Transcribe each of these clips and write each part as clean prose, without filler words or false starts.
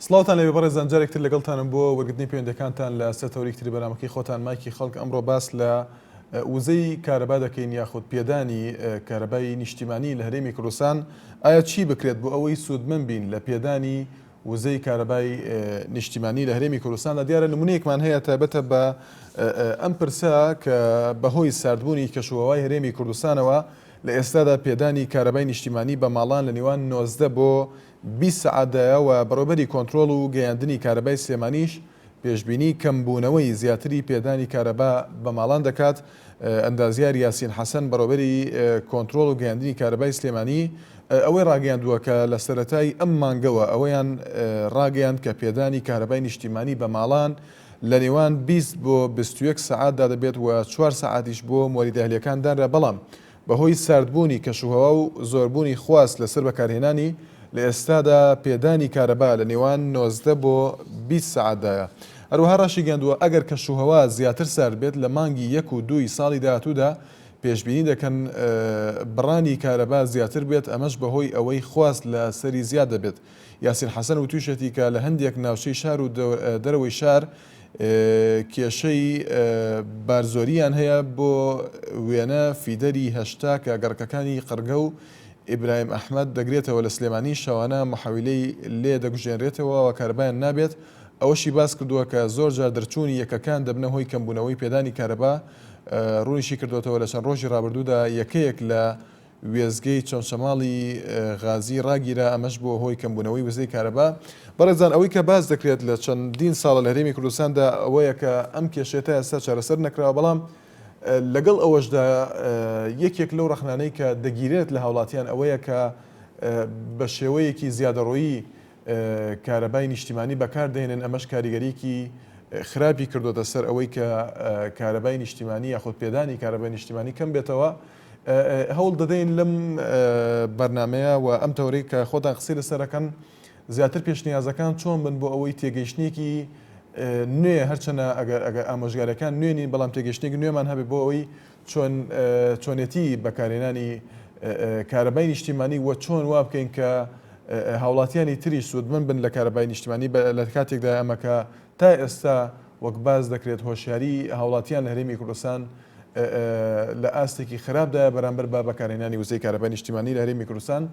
سڵاوتان لێبێ بەڕێزان جارێک تر لەگەڵتانم بۆ وەرگرتنی پەیوەندیەکانتان لە سەر تەوەرێکی تری بەرنامەکەی خۆتان مایکی خەڵک ئەمڕۆ باس لە وزەی کارەبا دەکەین یاخود پێدانی کارەبای نیشتیمانی لە هەرێمی کوردستان ئایا چی بکرێت بۆ ئەوەی سوودمەند بین لە پێدانی وزەی کارەبای نیشتیمانی لە هەرێمی کوردستاندا دیارە نمونەیەکمان هەیە تایبەتە بە ئەم پرسە کە بەهۆی ساردبوونی کەشوهەوای هەرێمی کوردستانەوە لە ئێستادا پێدانی کارەبای نیشتیمانی بە ماڵان لە نێوان 19 بۆ 20 سەعاتدایە و بەڕێوەبەری کۆنترۆڵ و گەیاندنی کارەبای سلێمانیش پێشبینی کەمبوونەوەی زیاتری پێدانی کارەبا بە ماڵان دەکات، ئەندازیار یاسین حەسەن بەڕێوەبەری کۆنترۆڵ و گەیاندنی کارەبای سلێمانی ئەوەی ڕاگەیاندووە کە لە سەرەتای ئەم مانگەوە ئەوەیان ڕاگەیاند کە پێدانی کارەبای نیشتیمانی بە ماڵان لە نێوان 20 بۆ 21 سەعاتدا دەبێت و چوار سەعاتیش بۆ مۆلیدە ئەهلییەکان دانرا بەڵام بەهۆی ساردبوونی کەشوهەوا و زۆربوونی خواست لەسەر بەکارهێنانی، لە ئێستادا پێدانی کارەبا لە نێوان 19 بۆ 20 سەعاتدایە. هەروەها ڕاشیگەیاندووە، ئەگەر کەشوهەوا زیاتر سارد بێت لە مانگی یەک و دووی ساڵی داهاتوودا پێشبینی دەکەن بڕانی کارەبا زیاتر بێت، ئەمەش بەهۆی ئەوەی خواست لەسەری زیاد دەبێت. یاسین حەسەن وتوویشێتی کە لە هەندێک ناوچەی شار و دەرەوەی شار کێشەی بارزۆرییان هەیە، بۆ وێنە فیدەری 80 کە گەڕەکەکانی قڕگە و ئیبراهیم ئەحمەد دەگرێتەوە لە سلێمانی شەوانە محەویلەی لێ دەگوژێنرێتەوە و کارەبایان نابێت، ئەوەشی باسکردووە کە زۆرجار دەرچوونی یەکەکان دەبنە هۆی کەمبوونەوەی پێدانی کارەبا، روونیشی کردووەتەوە لە چەند رۆژی رابردوودا یەکەیەک لە وێستگەی چەمچەماڵی غازی ڕاگیرا، ئەمەش بووە هۆی کەمبوونەوەی وزەی کارەبا. بەڕێزان ئەوەی کە باس دەکرێت لە چەندین ساڵە لە هەرێمی کوردستاندا ئەوەیە کە ئەم کێشەیە تا ئێستا چارەسەر نەکراوە، بەڵام لەگەڵ ئەوەشدا یەکێک لەو ڕەخنانەی کە دەگیرێت لە هاوڵاتیان ئەوەیە کە بە شێوەیەکی زیادەڕۆیی کارەبای نیشتیمانی بەکار دەهێنن، ئەمەش کاریگەریی خراپی کردۆتە سەر ئەوەی کە کارەبای نیشتیمانی یاخود پێدانی کارەبای نیشتیمانی کەم بێتەوە. هەوڵ دەدەین لەم بەرنامەیە و ئەم تەوەرەی کە خۆتان قسەی لەسەر ئەکەن زیاتر پێشنیازەکان چۆن بن بۆ ئەوەی تێگەیشتنێکی نوێ هەرچەنە ئەگەر ئەگەر ئامۆژگاریەکان نوێ نین بەڵام تێگەیشتنێکی نوێمان هەبێ بۆ ئەوەی چۆن چۆنێتی بەکارهێنانی کارەبای نیشتیمانی و چۆن وا بکەین کە هاوڵاتیانی تریش سوودمەند بن لە کارەبای نیشتیمانی لە کاتێکدا ئەمە کە تا ئێستا وەک باس دەکرێت هۆشیاری هاوڵاتیان لە هەرێمی کوردستان لە ئاستێکی خراپدایە بەرامبەر بە بەکارهێنانی وزەی کارەبای نیشتیمانی لە هەرێمی کوردستان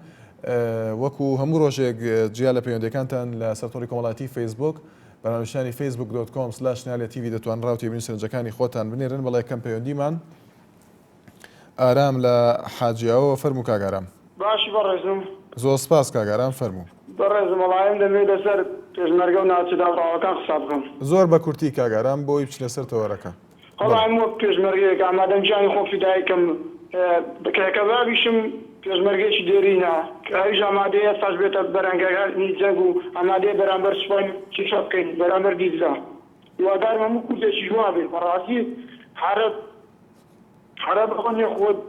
وەکو هەموو ڕۆژێک جیا لە پەیوەندەکانتان لە سەر تۆڕی کۆمەڵاتی فەیسبوک بەناونیشانی Facebook dot com slash نالیا تیڤی دەتوانن ڕاو تێبینی و سەرنجەکانی خۆتان بنێرن بەڵێ کەم پەیوەندیمان ئارام لە حاجیاوەوە فەرموو کاک ئارام. باشی بەڕێزم. زۆر سپاس کاک ئارام فەرموو. بەڕێزم وەڵا ئێم دەمەوێت لەسەر پێشمەرگە و ناوچە دابڕاوەکان قسە بکەم. زۆر بە کورتی کاک ئارام بۆی بچینە سەر تەوەرەکە. وەڵا ئێم وەک پێشمەرگەیەک ئامادەم گیانی خۆم فیدایی کەم کە کەبابیشم پێشمەرگەیەکی دێرینە کە ئەویش ئامادەیە ئێستاش بێتە بەرەنگارانی جەنگ و ئامادەیە بەرامبەر سوپای کێشە بکەین بەرامبەر دیجلە هیوادارم هەموو کوردێکیش وابێت بەڕاستی عەرەب عەرەب ئەوە نیە خۆت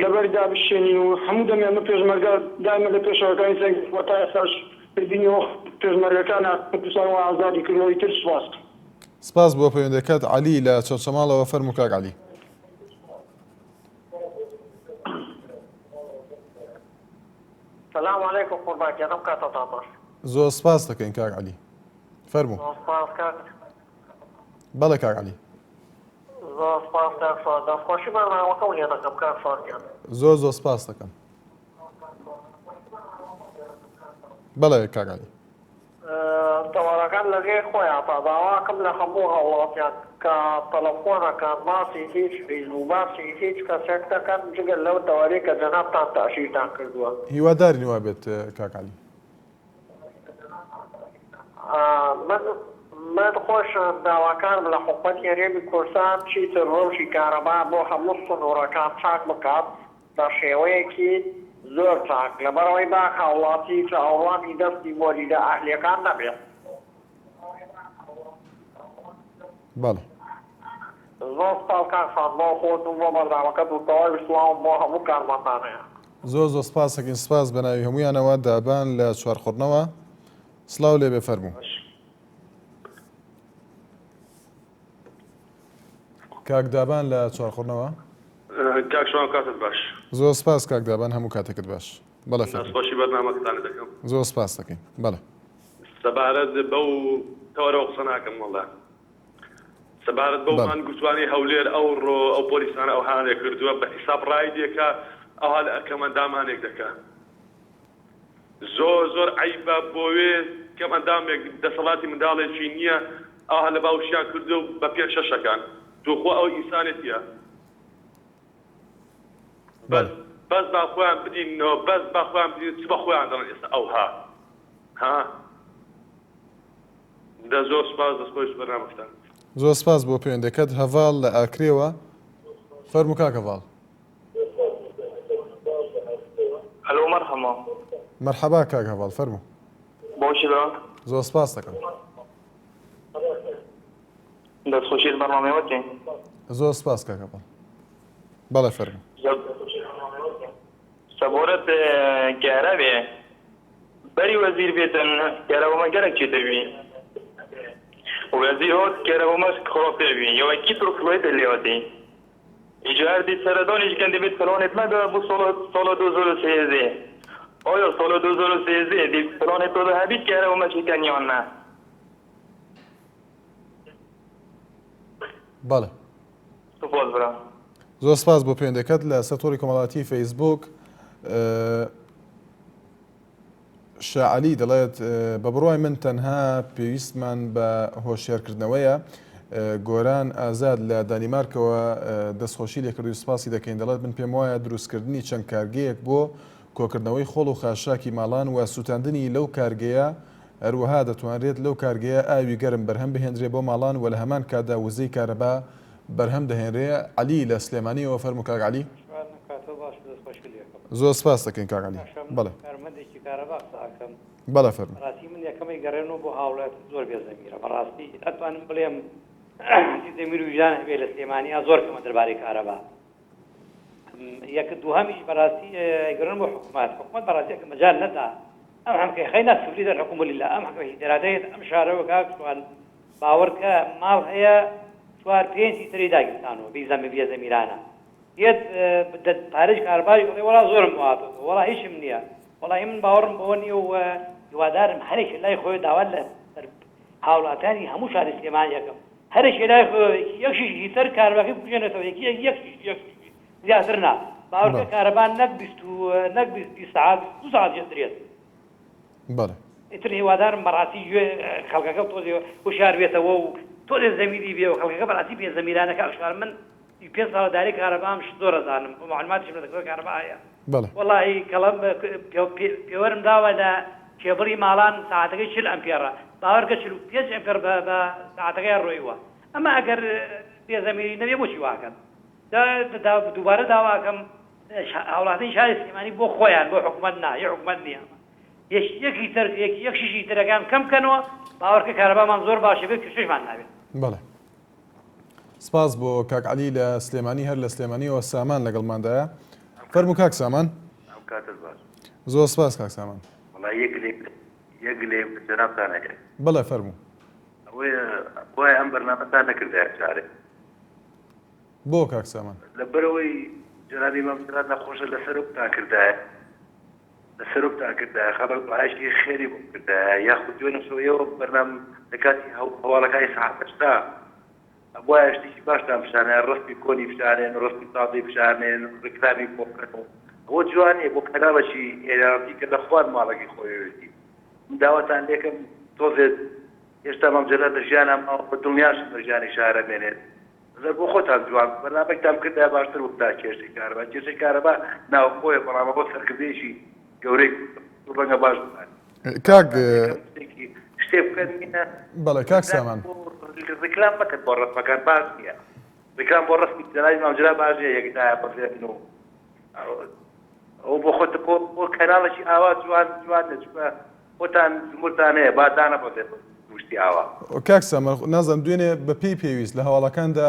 لەبەردا بشێنین و هەموو دەم ئێمە پێشمەرگە دایمە لە پێشەوەکانی جەنگ و تا ئێستاش دەبینیەوە پێشمەرگەکان کوردستان وا ئازادی کردووە ئیتر سوپاس. سپاس بۆ پەیوەندەکەت عەلی لە چەمچەماڵەوە فەرموو کاک عەلی. سلام علیکم قوربان گیان ئەم کاتەتان باش. زۆر سپاس دەکەین کاک عەلی فەرموو. زۆر سپاس کاک. بەڵێ کاک عەلی. زۆر سپاس کاک سوار دەستخۆشی بەرنامەکەم لێ دەکەم کاک سوار گیان. زۆر زۆر سپاس دەکەم. بەڵێ کاک عەلی. تەوەرەکان لە جێی خۆیاندا، داواکەم لە هەموو هاوڵاتیان کە تەلەفۆن ئەکەن باسی هیچ حیزب و باسی هیچ کەسێک نەکەن جگە لەو تەوەرەی کە جەنابتان تەئشیرتان کردووە. هیوادارین وابێت کاک عەلی. من من خۆشم داواکارم لە حکومەتی هەرێمی کوردستان چیتر ڕەوشی کارەبا بۆ هەموو سنوورەکان چاک بکات بە شێوەیەکی زۆر چاک لەبەرئەوەی با هاوڵاتی چاوەڕوانی دەستی مۆلیدە ئەهلیەکان نەبێت. بەڵێ. زۆر سوپاس کاک سان بۆ خۆت و بۆ بەرنامەکەت و تەواوی سڵاوم بۆ هەموو کارمەندان هەیە. زۆر زۆر سپاس ئەکەین سپاس بەناوی هەموویانەوە دابان لە چوارقوڕنەوە سڵاو لێبێ فەرموو. کاک دابان لە چوارقوڕنەوە. کاک شوان کاتت باش. زۆر سپاس کاک دابان هەموو کاتێکت باش. بەڵێ فەرموو. دەستخۆشی بەرنامەکەتانی دەکەم. زۆر سپاس دەکەین. بەڵێ. سەبارەت بەو تەوەرەوە قسە ناکەم وەڵا. سەبارەت بەو بەڵێ. مانگرتوانەی هەولێر ئەوڕۆ ئەو پۆلیسانە ئەوهایان لێ کردووە بە حیساب ڕایدێکە ئەوها لە کەمئەندامانێک دەکا. زۆر زۆر عەیبە بۆوێ کەم ئەندامێک دەسەڵاتی منداڵێکی نیە ئەوها لە باوشیان کردوە و بە پێ شەشەکان توخوا ئەوە ئینسانێتیە بەس بەڵێ. بەس با خۆیان بدیننەوە بەس با خۆیان بدین چ بە خۆیان دەڵێن ئێستا ئەوها ها دە زۆر سوپاس دەست خۆش بەرنامەکەتان. زۆر سپاس بۆ پەیوەندەکەت هەڤاڵ لە ئاکرێوە فەرموو کاک هەڤاڵ. ئەلۆ مەرحەما. مەرحەبا کاک هەڤاڵ فەرموو. باشی برا. زۆر سپاست دەکەم. دەست خۆشی لە بەرنامەی وەکەین. زۆر سپاس کاک هەڤاڵ. بەڵێ فەرموو. سەبارەت کەهرەبێ بەری وەزیر بێتن کەهرەبا مە گەلەک چێتر بی وەزیر هات کەهرەبا مە خراپتر بی یەوەکی ترکلۆیتر لێهاتی ئیجا هەر دی سەردانیش کەن دەبێت پلانێت مەدە بۆ ساڵ ساڵ 2013 ئایا ساڵ 2013 دی پلانێت تۆدا هەبیت کەهرەبا مە چێکەن یان نە؟ بەڵێ. سوپاس برا. زۆر سپاس بۆ پەیوەندەکەت لە سەر تۆڕی کۆمەڵایەتی فەیسبوک شاعەلی دەڵێت بە بڕوای من تەنها پێویستمان بە هۆشیارکردنەوەیە گۆران ئازاد لە دانیمارکەوە دەستخۆشی لێکردووی سپاسی دەکەین دەڵێت من پێم وایە دروستکردنی چەند کارگەیەک بۆ کۆکردنەوەی خۆڵ و خاشاکی ماڵان و سووتاندنی لەو کارگەیە هەروەها دەتوانرێت لەو کارگەیە ئاوی گەرم بەرهەم بهێندرێ بۆ ماڵان و لە هەمان کاتدا وزەی کارەبا بەرهەم دەهێنرێ. عەلی لە سلێمانیەوە فەرموو کاک عەلی. شوان کاتەوە باش و دەست خۆشی لێکەم. زۆر سپاست دەکەین کاک عەلی. باشە من بەڵێ. کارمەندێکی کارەبا قسە ئەکەم. بەڵێ فەرموو. بەڕاستی من یەکەمەی گەڕێنەوە بۆ هاوڵاتی زۆر بێ زەمیرە بەڕاستی ئەتوانم بڵێم هەرچی زەمیر و ویژدان هەبێ لە سلێمانیا زۆر کەمە دەربارەی کارەبا. یەک دووهەمیش بەڕاستی گەڕێن بۆ حکومەت حکومەت بەڕاستی ئەگەر مەجال نەدا ئەم حەمکەی خەینا سفری دەر حکوم لله ئەم حەمکەی هیدرادەیەت ئەم شارەوە کاک شوان باوەڕکە ماڵ هەیە چوار پێنجی تری داگیرسانەوە بیزەمە بێ زەمیرانە یەت پارەی کارباری بڵێ وەڵا زۆرم بۆ هاتۆتەوە وەڵا هیچم نییە وەڵی من باوەڕم بەوە نییە و هیوادارم هەرێکی لای خۆی داوا لە هاوڵاتیانی هەموو شاری سلێمانی ئەکەم هەرێکی لای خۆی یەک شیش هیتەر کارەباکەی بکوژێنێتەوە یەکی یەک یەک شیش یەک شیش زیاتر نا باوەڕکە بەڵێ. کارەبا نەک 20 و نەک 20 سەعات 22 سەعات جێترێت بەڵێ. ئیتر هیوادارم بەڕاستی گوێ خەڵکەکە تۆزێ هوشیار بێتەوە و تۆزێ زەمیری بێ و خەڵکەکە بەڕاستی بێ زەمیرانە کاک شوان من پێنج ساڵە دارەی کارەبام شت زۆر ئەزانم و مەعلوماتیشم لە دەکتۆر کارەبا هەیە بەڵێ. وەڵاهی کەڵەم پێوەرم داوە لە کێبڵی ماڵان سەعاتەکەی 40 ئەمپێڕە باوەرکە 45 ئەمپێڕ بە بە سەعاتەکەیان ڕۆیوە ئەمە ئەگەر بێ زەمیری نەبێ بۆچی واکەن دووبارە داواکەم هاوڵاتیی شاری سلێمانی بۆ خۆیان بۆ حکومەت نا هی حکومەت نییە ئەمە یەکی یەکی تر یەکی یەک شیشی ترەکان کەم بکەنەوە باوەڕکە کارەبامان زۆر باشە بێت کێشەشمان نابێت. بەڵێ سپاس بۆ کاک عەلی لە سلێمانی هەر لە سلێمانیەوە سامان لەگەڵماندایە فەرموو کاک سامان. ئەم کاتت باش. زۆر سپاس کاک سامان. وەڵا یەک گلەی یەک گلەیم لە جەنابتان هەیە. بەڵێ فەرموو. ئەوەیە بوایە ئەم بەرنامەتان نەکردایە جارێ. بۆ کاک سامان؟ لەبەرئەوەی جەنابی مام جەلال نەخۆشە لەسەرۆکتان کردایە لەسەرۆکتان کردایە خەڵک دوعایەکی خێری بۆ بکردایە یاخود دوێنێ شەو ئێوە بەرنام لەکاتی هەواڵەکانی سەعات هەشتا ئەبوایە شتێکی باشتان پیشانایە ڕەسمی کۆنی پیشانێن و ڕەسمی تازەی پیشانێن و ڕیکلامی بۆ بکەن و ئەوە جوان نیە بۆ کەناڵێکی ئێرانتی کە لە خوار ماڵەکەی خۆیەوێتی من داواتان لێکەم تۆزێ هێشتا مام جەلال لە ژیانا ماوە بە دڵنیاشم لە ژیانی شارە مێنێت زەر بۆ خۆتان جوان بوو بەرنامەکتان بکردایە باشتر بوو تا کێشەی کارەبا کێشەی کارەبا ناوخۆیە بەڵام ئەوە سەرکردەیەکی گەورەی کوردە تۆ ڕەنگە باش بزانی کاک شتێکی شتێ بکەن نییە بەڵێ کاک سامان ڕیکلام مەکەن بۆ ڕەسمەکان باش نییە ڕیکلام بۆ ڕەسمی جەلالی مام جەلال باش نییە یەک دایە بەزێن و ئەوە بۆ خۆت بۆ بۆ کەناڵێکی ئاوا جوان جوان نیە چونکە خۆتان جمهورتان هەیە با دانەبەزێت بۆ شتی ئاوا. کاک سامر نازانم دوێنێ بە پێی پێویست لە هەواڵەکاندا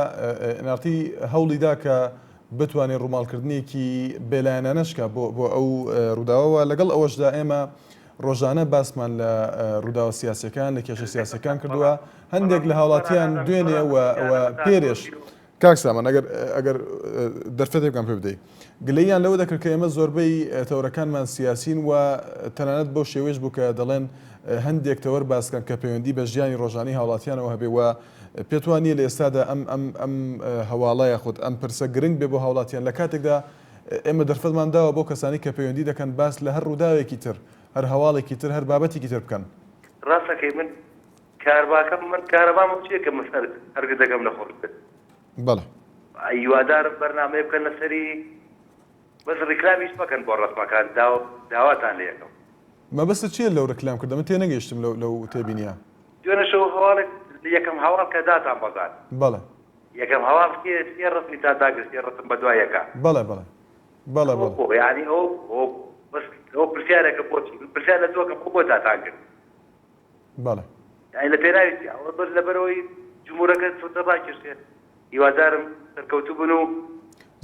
nrt هەوڵی دا کە بتوانێت ڕووماڵکردنێکی بێلایەنانەش کا بۆ بۆ ئەو ڕووداوە و لەگەڵ ئەوەشدا ئێمە ڕۆژانە باسمان لە ڕووداوە سیاسیەکان لە کێشە سیاسیەکان کردووە هەندێک لە هاوڵاتیان دوێنێ و و پێرێش کاک سامان ئەگەر ئەگەر دەرفەتێکمان پێ بدەی گلەییان لەوە دەکرد کە ئێمە زۆربەی تەوەرەکانمان سیاسین و تەنانەت بەو شێوەیەش بوو کە دەڵێن. هەندێک تەوەر باس کەن کە پەیوەندی بە ژیانی ڕۆژانەی هاوڵاتیانەوە هەبێ و پێت وا نییە لە ئێستادا ئەم ئەم ئەم هەواڵە یاخود ئەم پرسە گرنگ بێ بۆ هاوڵاتیان لە کاتێکدا ئێمە دەرفەتمان داوە بۆ کەسانی کە پەیوەندی دەکەن باس لە هەر ڕووداوێکی تر هەر هەواڵێکی تر هەر بابەتێکی تر بکەن. ڕاست ئەکەی من کارباکەم من کارەبام چیە کە من هەر هەرگدەکەم نەخۆش بێت. بەڵێ. هیوادارم بەرنامەیە بکەن لەسەری بەس ڕیکلامیش مەکەن بۆ ڕەسمەکان داواتان لێ ئەکەم. مەبەستت چیە لەو رکلام کردنە من تێنەگەیشتم لەو لەو تێبینیە. دوێنێ شەو هەواڵێک یەکەم هەواڵ کە داتان بەزان. بەڵێ. یەکەم هەواڵ سێ سێ ڕەسمی تان داگرت سێ ڕەسم بە دوای یەکا. بەڵێ بەڵێ بەڵێ ئەوە بەڵێ. بۆ یانی ئەوە بۆ ئەوە بۆ بەس ئەوە پرسیارێکە بۆچی من پرسیار لە تۆ ئەکەم بۆ بۆ داتان گرت. بەڵێ. یانی لە پێناوی چی ئەوە بەس لەبەرئەوەی جمهورەکە سوتە ڕاکێشێ هیوادارم سەرکەوتوو بن و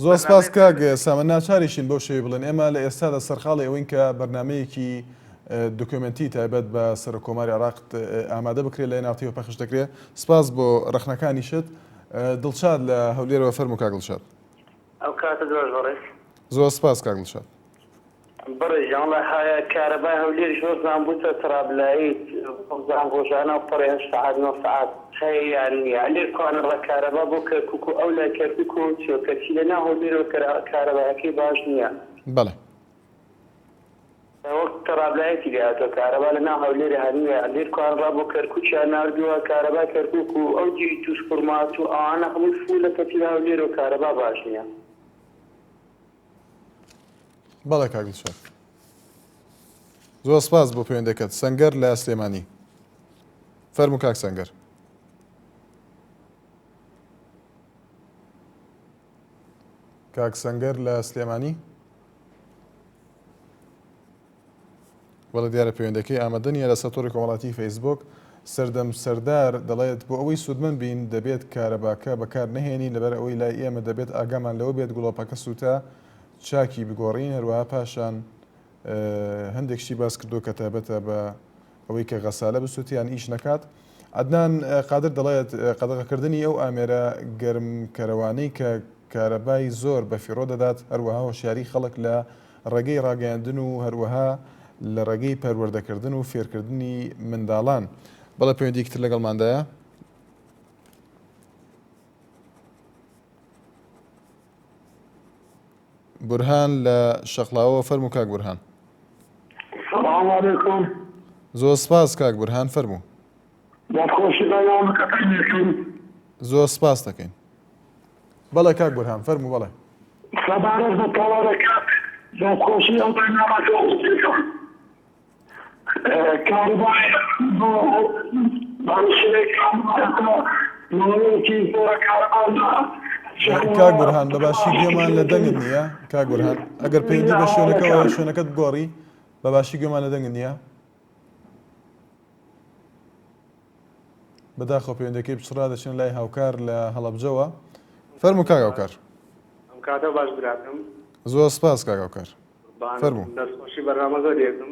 زۆر سپاس بەرنامەیە کاک بکەن. سامان ناچاریشین بەو شێوەی بڵێن ئێمە لە ئێستادا سەرقاڵی ئەوەین کە بەرنامەیەکی دۆکیۆمێنتی تایبەت بە سەرۆک کۆماری عێراق ئامادە بکرێت لە NRT وە پەخش دەکرێت سپاس بۆ ڕەخنەکانیشت دڵشاد لە هەولێرەوە فەرموو کاک دڵشاد. ئەو کاتەت باش بەڕێز. زۆر سپاس کاک دڵشاد. بەڕێز گیان وەڵا کارەبای هەولێریش وەزان بووتە ترابلایت وەزان ڕۆژانە ئەوپەڕی هەشت سەعات نۆ سەعات هەیە یان نییە لێر کوانە ڕە کارەبا بۆ کەرکوک و ئەولای کەرکوک و چیە کەچی لە ناو هەولێرەوە کارەبایەکەی باش نییە. بەڵێ. وەک تەرابلایەتی لێ هاتووە کارەبا لە ناو هەولێرە نییە لێر کوان ڕا بۆ کەرکوکیان ناردووە کارەبای کەرکوک و ئەو دیوی توزخورماتوو ئەوانە هەمووی فولە کەچی لە هەولێرەوە کارەبا باش نییە. بەڵێ کاک دڵشاد. زۆر سپاس بۆ پەیوەندەکەت. سەنگەر لە سلێمانی. فەرموو کاک سەنگەر. کاک سەنگەر لە سلێمانی. بەڵێ دیارە پەیوەندەکەی ئامادە نییە لەسەر تۆڕی کۆمەڵاتی فەیسبوک سەردەم سەردار دەڵێت بۆ ئەوەی سوودمەند بین دەبێت کارەباکە بەکار نەهێنین لەبەر ئەوەی لای ئێمە دەبێت ئاگامان لەوە بێت گڵۆپەکە سووتا چاکی بگۆڕین هەروەها پاشان هەندێک شتی باس کردووە کە تایبەتە بە ئەوەی کە غەسالە بسووتێ یان ئیش نەکات. عەدنان قادر دەڵێت، قەدەغەکردنی ئەو ئامێرە گەرمکەرەوانەی کە کارەبای زۆر بەفیڕۆ دەدات، هەروەها هۆشیاریی خەڵک لە ڕێگەی ڕاگەیاندن و هەروەها لە ڕێگەی پەروەردەکردن و فێرکردنی منداڵان. بەڵێ پەیوەندییەکی تر لەگەڵماندایە. بورهان لە شەقڵاوەوە فەرموو کاک بورهان. سلام علیکم. زۆر سپاس کاک بورهان فەرموو. دەست خۆشی بەرنامەکەتان دەکەم. زۆر سپاس دەکەین. بەڵێ کاک بورهان فەرموو بەڵێ. سەبارەت بە تەوەرەکە دەست خۆشی ئەو بەرنامە دەکەم. کارەبای بۆ باشترێک ماوەیەکی زۆرە کارەبا کاک بورهان بە باشی گوێمان لە دەنگت نییە کاک بورهان ئەگەر پەیوەندی بە شوێنەکەوە هەیە شوێنەکەت بگۆڕی بە باشی گوێمان لە دەنگت نییە بەداخەوە پەیوەندەکەی بچڕا دەچینە لای هاوکار لە هەڵەبجەوە فەرموو کاک هاوکار ئەم کاتە باش براکەم زۆر سپاس کاک هاوکار فەرموو. دەست خۆشی بەرنامە زۆر یەکم.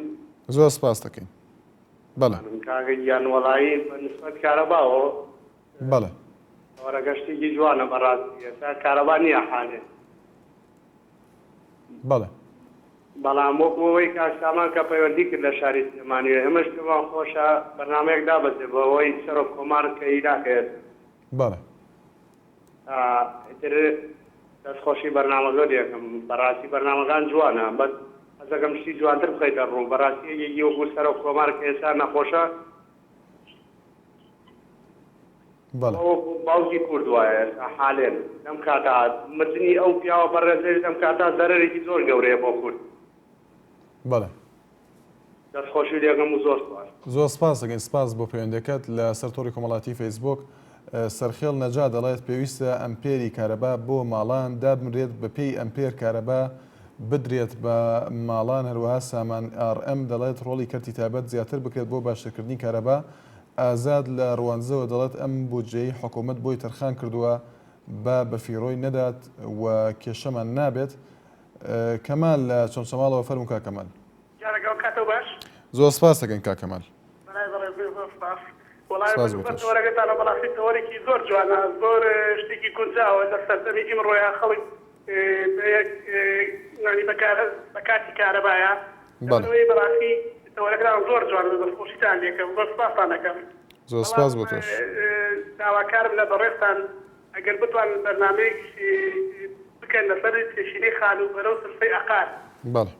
زۆر سپاس دەکەین بەڵێ. کاکە گیان وەڵایی بە نسبەت کارەباوە بەڵێ. تەوەرەکە شتێکی جوانە بەڕاستی ئێستا کارەبا نییە حالێ. بەڵێ. بەڵام وەکو ئەوەی کاک سامان کە پەیوەندی کرد لە شاری سلێمانیەوە ئێمەش پێمان خۆشە بەرنامەیەک دابەزێ بۆ ئەوەی سەرۆک کۆمار کە هیلاکە ئێستا. بەڵێ. ئیتر دەست خۆشی بەرنامە زۆر یەکەم بەراستی بەرنامەکان جوانە بەس حەزەکەم شتی جوانتر بخەیتە ڕوو بەراستی یەکێکی وەکو سەرۆک کۆمار کە ئێستا نەخۆشە بەڵێ. وەکو باوکی کورد وایە ئێستا حالێن لەم کاتە مردنی ئەو پیاوە بەڕێزەی لەم کاتە زەرەرێکی زۆر گەورەیە بۆ کورد. بەڵێ. دەست خۆشی لێکەم و زۆر سوپاس. زۆر سپاس دەکەین سپاس بۆ پەیوەندیەکەت لە سەر تۆڕی کۆمەڵاتی فەیسبوک سەرخێڵ نەجا دەڵێت پێویستە ئەمپێری کارەبا بۆ ماڵان دابنرێت بە پێی ئەمپێر کارەبا بدرێت بە ماڵان هەروەها سامان ئاڕ ئێم دەڵێت ڕۆڵی کەرتی تایبەت زیاتر بکرێت بۆ باشترکردنی کارەبا ئازاد لە ڕواندزەوە دەڵێت ئەم بودجەی حکومەت بۆی تەرخان کردووە با بەفیڕۆی نەدات و کێشەمان نابێت کەمال لە چەمچەماڵەوە فەرموو کاک کەمال. گیانەکەم ئەو کاتەو باش. زۆر سپاست دەکەین کاک کەمال. برای بەڕێز زۆر سپاس. وەڵای سپاس بە بۆ نسبەت تۆش. تەوەرەکەتانەوە بەڕاستی تەوەرێکی زۆر جوانە زۆر شتێکی گونجاوە لە سەردەمی ئیمڕۆیا خەڵک بە یەک یانی بە کار بە کارتی کارەبایە بەڵێ. لەبەرئەوەی بەڕاستی. تەوەرەکەتان زۆر جوانە دەستخۆشیتان لێکەم زۆر سپاستان ئەکەم. زۆر سپاس بۆ تۆش. داواکارم لە بەڕێزتان ئەگەر بتوانن بەرنامەیەک بکەن لەسەر پێشینەی خانووبەرە و سلفەی ئەقار. بەڵێ.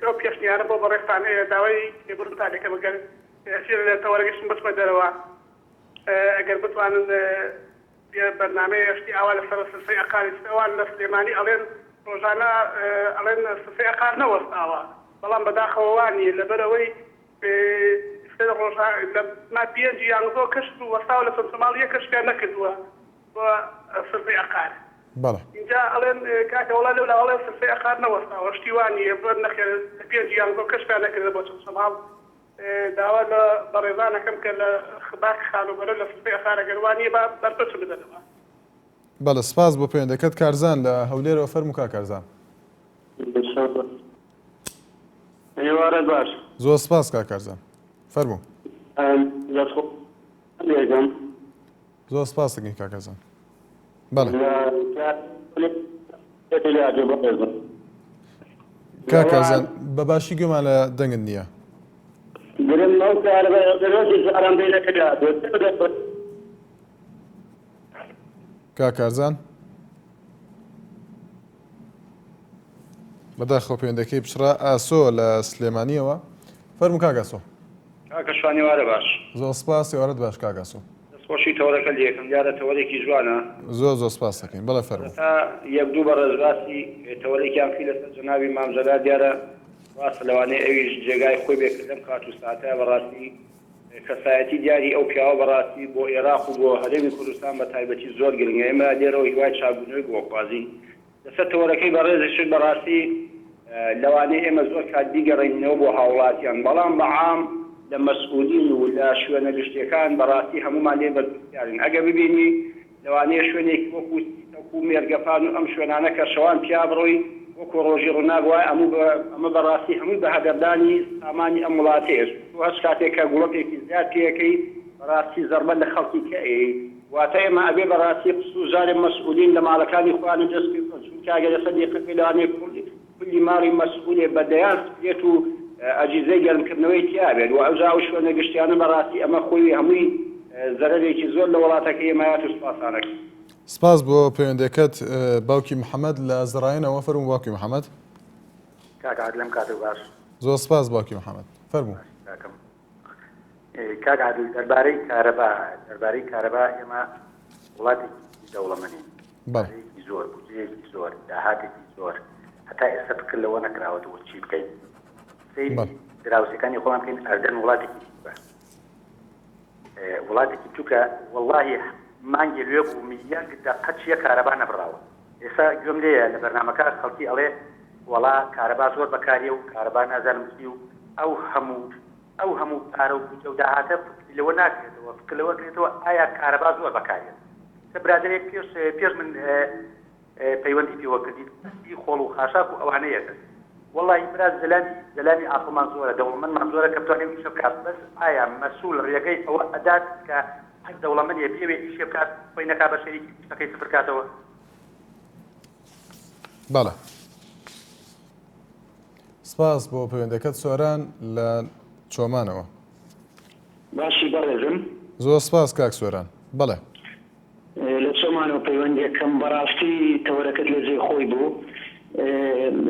ئەو پێشنیارە بۆ بەڕێزتان هەیە داوای لێبوردنتان لێکەم ئەگەر لە تەوەرەکەشم بچمە دەرەوە ئەگەر بتوانن بەرنامەیە شتی ئاوا لەسەر سلفەی ئەقاری ئەوان لە سلێمانی ئەڵێن ڕۆژانە ئەڵێن سلفەی ئەقار نەوەستاوە بەڵام بەداخەوە وا نییە لەبەرئەوەی سێ ڕۆژە لە ما پێنج یان زۆر کەشف وەستاوە لە چەمچەماڵ یەک کەشفیان نەکردووە بۆ سلفەی ئەقار بەڵێ. ئینجا ئەڵێن کاکە وەڵا لەولا ئەڵێن سلفەی ئەقار نەوەستاوە شتی وا نییە بڵێن نەخێر لە پێنج یان زۆر کەشفیان نەکردە بۆ چەمچەماڵ داوا لە بەڕێزان ئەکەم کە لە باخی خانووبەرە لە سفرەی ئەخار ئەگەر وا نییە با بەرپەرچم بدەنەوە. بەڵێ سپاس بۆ پەیوەندەکەت کارزان لە هەولێرەوە فەرموو کاک کارزان. ئێوارەت باش. زۆر سپاس کاک کارزان فەرموو. دەست خۆش لێکەم. زۆر سپاس دەکەین کاک کارزان بەڵێ. کاک کارزان بە باشی گوێمان لە دەنگت نییە. کاک کارزان بەداخەوە پەیوەندەکەی پچڕا ئاسۆ لە سلێمانیەوە فەرموو کاک ئاسۆ. کاکە شوان ئێوارە باش. زۆر سپاس ئێوارەت باش کاک ئاسۆ. دەست خۆشی تەوەرەکە لێکەم دیارە تەوەرێکی جوانە. زۆر زۆر سپاست دەکەین بەڵێ فەرموو. سەرەتا یەک دوو بەڕێز باسی تەوەرێکیان کرد لەسەر جەنابی مام جەلال دیارە ڕاستە لەوانەیە ئەویش جێگای خۆی بێ کە لەم کات و ساتە بەڕاستی کەسایەتی دیاری ئەو پیاوە بەڕاستی بۆ ئێراق و بۆ هەرێمی کوردستان بە تایبەتی زۆر گرنگە ئێمە لێرەوە هیوای چاکبوونەوەی بۆ ئەخوازین لەسەر تەوەرەکەی بەڕێزیشت بەڕاستی لەوانەیە ئێمە زۆر کات بیگەڕێنینەوە بۆ هاوڵاتیان بەڵام بە عام لە مەسئولین و لە شوێنە گشتیەکان بەڕاستی هەموومان لێی بەرپرسیارین ئەگەر ببینی لەوانەیە شوێنێکی وەکو سیتەک و مێرگەپان و ئەم شوێنانە کە شەوان پیا بڕۆی وەکو ڕۆژی ڕووناک وایە ئەموو بە ئەمە بەڕاستی هەمووی بە هەدەردانی سامانی ئەم وڵاتەیە تۆ هەچ کاتێک کە گوڵەپێکی زیاد پێکەی بەڕاستی زەڕبە لە خەڵکی کە ئەیەی واتە ئێمە ئەبێ بەڕاستی قسوو جارێ مەسئولین لە ماڵەکانی خۆیانە دەست پێ بکەن چونکە ئەگەر ئێستا دیقەت بەی لەوانەیە کولی ماڵی مەسئولێ بە دەیان سپلێت و ئەجیزەی گەرم کردنەوەی تیا بێت و ئەوجا ئەو شوێنە گشتیانە بەڕاستی ئەمە خۆی هەمووی زەرەرێکی زۆر لە وڵاتەکەی ئێمەیات و سوپاسانەکەم. سپاس بۆ پەیوەندیەکەت باوکی محمد لە زڕاینەوە فەرموو باوکی محمد. کاک عادل ئەم کاتەو باش. زۆر سپاس باوکی محمد فەرموو. کاکم کاک عادل دەربارەی کارەبا دەربارەی کارەبا ئێمە وڵاتێکی دەوڵەمەنین پارەیەکی زۆر بودجەیەکی زۆر داهاتێکی زۆر هەتا ئێستا فکر لەوە نەکراوەتەوە چی بکەین سەیری دراوسێکانی خۆمان بکەین ئەردەن وڵاتێکی بچووکە وڵاتێکی بچووکە واللهی مانگی لێ بوو یەک دەقە چیە کارەبا نەبڕاوە ئێستا گوێم لێیە لە بەرنامەکە خەڵکی ئەڵێ وەڵا کارەبا زۆر بەکاریە و کارەبا نازانم چی و ئەو هەموو ئەو هەموو پارە و بودجە و داهاتە فکری لەوە ناکرێتەوە فکر لەوە کرێتەوە ئایا کارەبا زۆر بەکاریە سە برادەرێک پێش پێش من پەیوەندی پێوە کردیت باسی خۆڵ و خاشاک و ئەوانەیە کرد وەڵی برا زەلامی زەلامی عاقڵمان زۆرە دەوڵەمەندمان زۆرە کە بتوانێت ئیشە بکات بەس ئایا مەسول ڕێگەی ئەوە ئەدات کە هەر دەوڵەمەندێ بیەوێ ئیشێ بکات خۆی نەکا بە شەریکی ئیشەکەی سفر کاتەوە؟ بەڵێ سپاس بۆ پەیوەندەکەت سۆران لە چۆمانەوە. باشی بەڕێزم. زۆر سپاس کاک سۆران بەڵێ. لە چۆمانەوە پەیوەندیەکەم بەڕاستی تەوەرەکەت لە جێی خۆی بوو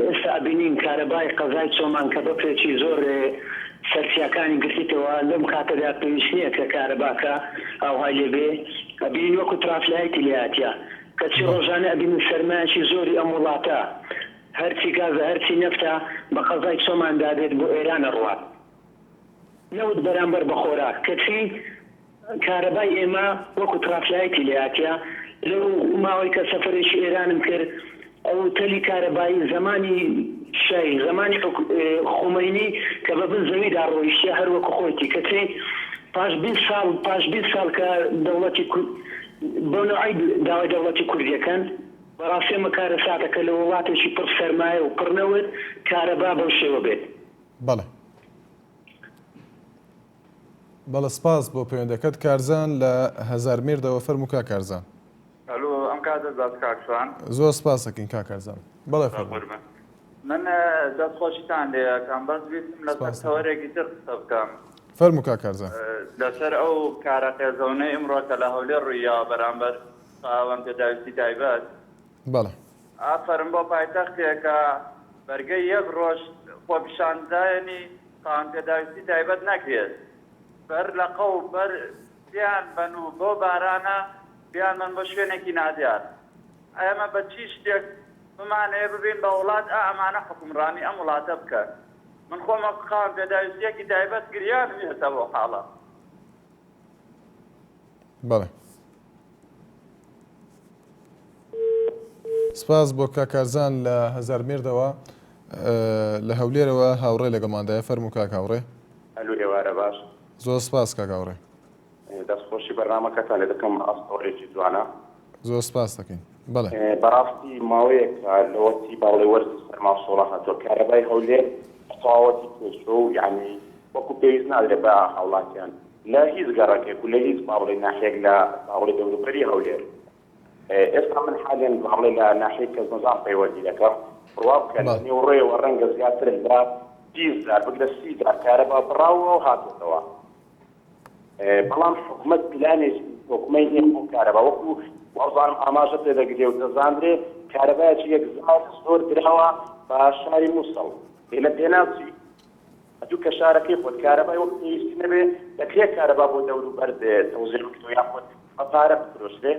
ئێستا ئەبینین کارەبای قەزای چۆمان کە بەفرێکی زۆر سەر چیاکانی گرتیتەوە لەم کاتەدا پێویست نیە کە کارەباکە ئاوهای لێ بێ ئەبینین وەکو ترافلایتی لێ هاتیە کەچی ڕۆژانە ئەبینین سەرمایەکی زۆری ئەم وڵاتە هەرچی گازە هەرچی نەفتە بە قەزای چۆماندا دێت بۆ ئێران ئەڕوات نەوت بەرامبەر بە خۆراک کەچی کارەبای ئێمە وەکو ترافلایتی لێهاتیە لەو ماوەی کە سەفەرێکی ئێرانم کرد ئەو تەلی کارەبایی زەمانی شای زەمانی خومەینی کە بە بن زەویدا ڕۆیشتیە هەر وەکو خۆیتی کەچی پاش 20 ساڵ پاش 20 ساڵ کە دەوڵەتی بەو نەوعەی داوای دەوڵەتی کوردیەکەن بەڕاستی ئەمە کارەساتە کە لە وڵاتێکی پڕ سەرمایە و پڕ نەوت کارەبا بەو شێوە بێت. بەڵێ. بەڵێ سپاس بۆ پەیوەندەکەت کارزان لە هەزارمێردەوە فەرموو کاک کارزان. ئەلۆ ئەم کاتەت باش کاک شوان. زۆر سپاس ئەکەین کاک کارزان. بەڵێ فەرموو. قوربان. من دەست خۆشیتان لێ ئەکەم بەس ویستم لەسەر تەوەرێکی تر قسە بکەم. فەرموو کاک کارزان. لەسەر ئەو کارە قێزەونەی ئمڕۆ کە لە هەولێر ڕوویاوە بەرامبەر خاوەن پێداویستی تایبەت. بەڵێ. ئافەرم بۆ پایتەختێک کە بەرگەی یەک ڕۆژ خۆپیشاندانی خاوەن پێداویستی تایبەت نەگرێت. بەر لەقە و بەر بیان بەن و بەو بارانە بیان بەن بۆ شوێنێکی نادیار. ئێمە بە چی شتێک بمانەوێ ببین بە وڵات ئا ئەمانە حوکمڕانی ئەم وڵاتە بکەن. من خۆم وەک خاوەن پێداویستییەکی تایبەت گریانم ئێستا بەو حاڵە. بەڵێ. سپاس بۆ کاک کارزان لە هەزارمێردەوە لە هەولێرەوە هاوڕێ لەگەڵماندایە فەرموو کاک هاوڕێ. ئەلو ئێوارە باش. زۆر سپاس کاک هاوڕێ. دەست خۆشی بەرنامەکەتان لێ دەکەم بەڕاست تەوەرێکی جوانە. زۆر سپاس دەکەین بەڵێ. بەڕاستی ماوەیەکە لەوەتی باڵێ وەرزی سەرما و سۆڵە هاتووە کارەبای هەولێر بەتەواوەتی تێکچووە و یانی وەکو پێویست نادرێت بە هاوڵاتیان لە هیچ گەڕەکێک و لە هیچ باڵێ ناحیەک لە باڵێ دەوروبەری هەولێر ئێستا من حالێن باڵێ لە ناحیەی کەزنەزان پەیوەندی دەکەم بڕوا بکە لە نێوڕێوە ڕەنگە زیاتر لە 20 جار بگرە 30 جار کارەبا بڕاوە و هاتۆتەوە بەڵام حکومەت پلانێکی تۆکمەی نیە بۆ کارەبا وەکو وابزانم ئاماژە پێ دەگرێ و دەزانرێ کارەبایەکی یەکجار زۆر دراوە بە شاری موسڵ ئێ لە پێناو چی؟ ئەتوو کە شارەکەی خۆت کارەبای وەک پێویستی نەبێ دەکرێ کارەبا بۆ دەوروبەر تەوزیع بکرێ یاخود بە پارە بفرۆشرێ؟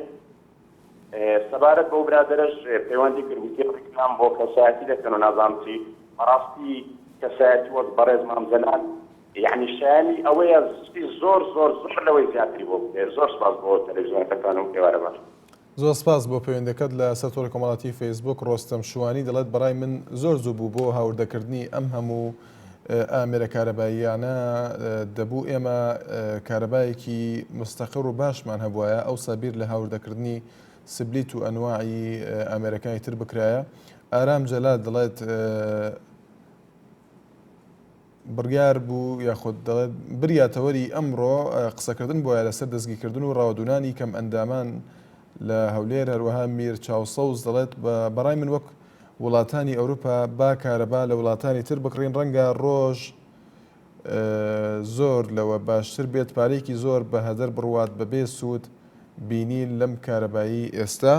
سەبارەت بەو برادەرەش پەیوەندی کرد وتی ڕیکلام بۆ کەسایەتی دەکەن و نازانم چی، بەڕاستی کەسایەتی وەک بەڕێز مام جەلال یەعنی شایەنی ئەوەیە شتی زۆر زۆر زۆر لەوەی زیاتری بۆ بکرێت. زۆر سوپاس بۆ تەلەفزیۆنەکەتان و ئێوارە باش. زۆر سپاس بۆ پەیوەندەکەت لە سەر تۆڕی کۆمەڵاتی فەیسبووک ڕۆستەم شوانی دەڵێت بەڕای من زۆر زوو بوو بۆ هاوردەکردنی ئەم هەموو ئامێرە کارەباییانە دەبوو ئێمە کارەبایەکی مستەقر و باشمان هەبوایە ئەوسا بیر لە هاوردەکردنی سبلیت و ئەنواعی ئامێرەکانی تر بکرایە. ئارام جەلال دەڵێت بڕیار بوو یاخود دەڵێت بریا تەوەری ئەمڕۆ قسەکردن بۆیە لەسەر دەستگیرکردن و ڕاوەدوونانی کەمئەندامان لە هەولێر، هەروەها میر چاوسەوز دەڵێت بەڕای من وەک وڵاتانی ئەوروپا با کارەبا لە وڵاتانی تر بکڕین ڕەنگە ڕۆژ زۆر لەوە باشتر بێت پارەیەکی زۆر بە هەدەر بڕوات بەبێ سوود بینین لەم کارەبایی ئێستا.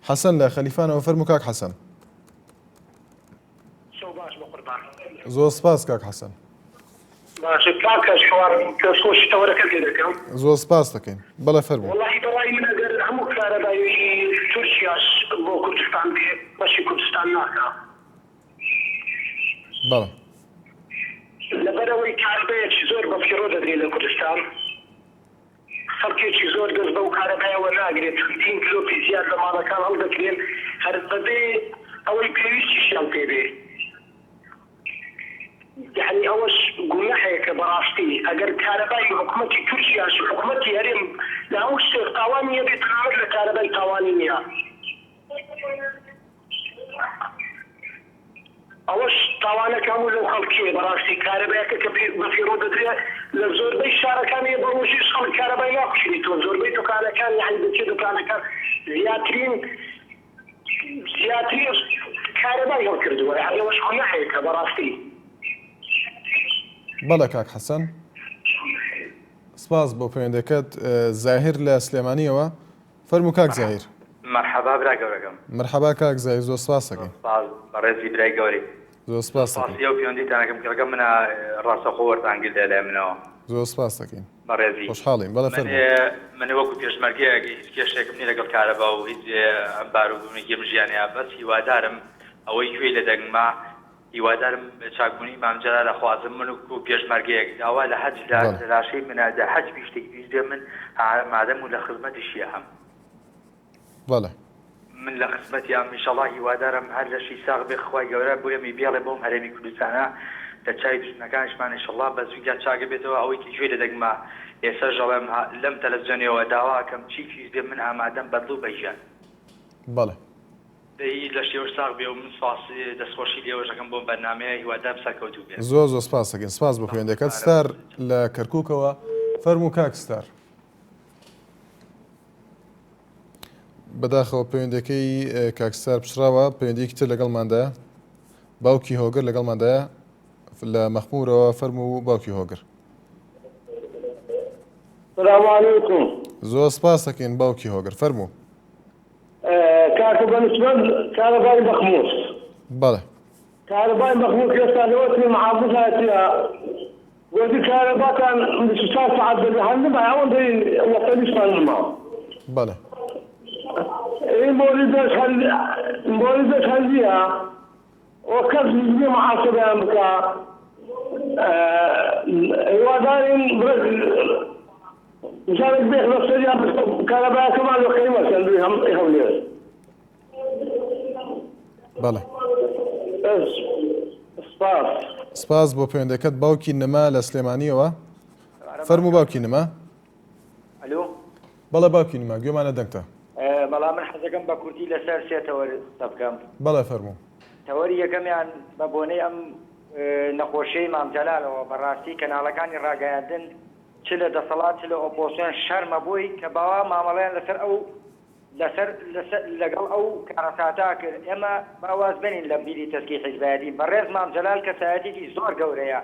حەسەن لە خەلیفانەوە فەرموو کاک حەسەن. شەو باش بەقوربان. زۆر سپاس کاک حەسەن. باشە کاک کەشوار دەستخۆشی تەوەرەکەت لێ دەکەم. زۆر سپاس دەکەین بەڵێ فەرموو. وەڵاهی بەڕای من ئەگەر هەموو کارەبای تورکیاش بۆ کوردستان بێ بەشی کوردستان ناکا. بەڵێ. لەبەرئەوەی کارەبایەکی زۆر بەفیڕۆ دەدرێ لە کوردستان. خەڵکێکی زۆر دەست بەو کارەبایەوە ناگرێت، چەندین گلۆپی زیاد لە ماڵەکان هەڵدەکرێن هەر بەبێ ئەوەی پێویستیشیان پێ بێ، یەعنی ئەوەش گوناحێکە بەڕاستی، ئەگەر کارەبای حکومەتی تورکیاش و حکومەتی هەرێم لە هەموو شتێک تاوانی هەبێ تەنانەت لە کارەبای تاوانی نییە. ئەوەش تاوانەکە هەموو لەو خەڵکیە بەڕاستی کارەبایەکە کە بەفیڕۆ دەدرێ لە زۆربەی شارەکان هەیە بە ڕۆژیش خەڵک کارەبای ناکوژێتەوە زۆربەی دوکانەکان یانی دەچێ دوکانەکان زیاترین زیاترین کارەبای هەڵکردووە یانی ئەوەش گوناحێکە بەڕاستی. بەڵێ کاک حەسەن سپاس بۆ پەیوەندەکەت زاهیر لە سلێمانیەوە فەرموو کاک زاهیر. مەرحەبا برا گەورەکەم. مەرحەبا کاک زاهیر زۆر سپاست دەکەین. زۆر سپاس بەڕێزی برای گەورەی. زۆر سپاست دەکەین. سپاسی ئەو پەیوەندیتان ئەکەم کە لەگەڵ منا ڕاستەوخۆ وەرتان گرت لەلای منەوە. زۆر سپاست دەکەین. بەڕێزی. خۆشحاڵین. بەڵێ من فەرموو. من وەکو پێشمەرگەیەک هیچ کێشەیەکم نیە لەگەڵ کارەبا و هیچ بارو بوونێکی ئەم ژیانەیا بەس هیوادارم ئەوەی گوێی لە دەنگمە هیوادارم چاکبوونەوەی مام جەلال ئەخوازم من وەکو پێشمەرگەیەک داوا لە هەج لە بەڵێ. لاشەی منە دە هەج بی شتێک پێویست بێ من ئامادەم و لە خزمەتیشی ئەهەم. بەڵێ. من لە خزمەتیام ئیشەڵا هیوادارم هەر لەشی ساغ بێ خوای گەورە بۆ ئێمەی بێڵێ بۆم هەرێمی کوردستانە لە چاوی دوژمنەکانیشمان ئیشەڵا بە زووی گا چاک ئەبێتەوە ئەوەی کە گوێی لە دەنگمە ئێسەش ئەڵێم لەم تەلەفزیۆنەوە داوا ئەکەم چی پێویست بێ من ئامادەم بە دڵ و بە گیان. بەڵێ. دەی لەشی ئەوش ساغ بێ و من سپاس دەستخۆشی لێوەش ئەکەم بۆم بەرنامەیە هیوادارم سەرکەوتوو بێ. زۆر زۆر سپاست دەکەین سپاس بۆ پەیوەندیەکەت ستار لە کەرکوکەوە فەرموو کاک ستار. بەداخەوە پەیوەندەکەی کاک ستار پچڕاوە پەیوەندیەکی تر لەگەڵماندایە. باوکی هۆگر لەگەڵماندایە لە مەخمورەوە فەرموو باوکی هۆگر. سلام علیکم. زۆر سپاس دەکەین باوکی هۆگر فەرموو. کاکە بە نسبەت کارەبای مەخمور. بەڵێ. کارەبای مەخمور کە ئێستا لەوە تری محافز هاتیە گۆتی کارەباتان 24 سەعات دەبێ هەر نما ئەوەندەی وەتەنیشمان نما. بەڵێ. ئەی مۆلیدەش هەر مۆلیدەش هەر نییە و کەس نییە محاسبەیان بکا هیوادارین بڕێک جارێک بێخنە سەریان کارەبایەکەمان لۆ قەیمە کەن هەولێر. بەڵێ. سپاس. سپاس بۆ پەیوەندەکەت باوکی نما لە سلێمانیەوە فەرموو باوکی نما. ئەلۆ. بەڵێ باوکی نما گوێمانە دەنگتە. بەڵام من حەزەکەم بە کورتی لەسەر سێ تەوەر قسە بکەم. بەڵێ فەرموو. تەوەری یەکەمیان بە بۆنەی ئەم نەخۆشیەی مام جەلالەوە بەڕاستی کەناڵەکانی ڕاگەیاندن چ لە دەسەڵات چ لە ئۆپۆسیۆن شەرمە بۆی کە باوا مامەڵەیان لەسەر ئەو لەسەر لەسەر لەگەڵ ئەو کارەساتە کرد ئێمە با واز بێنین لە بیری تەسکی حیزبایەتی بەڕێز مام جەلال کەسایەتێکی زۆر گەورەیە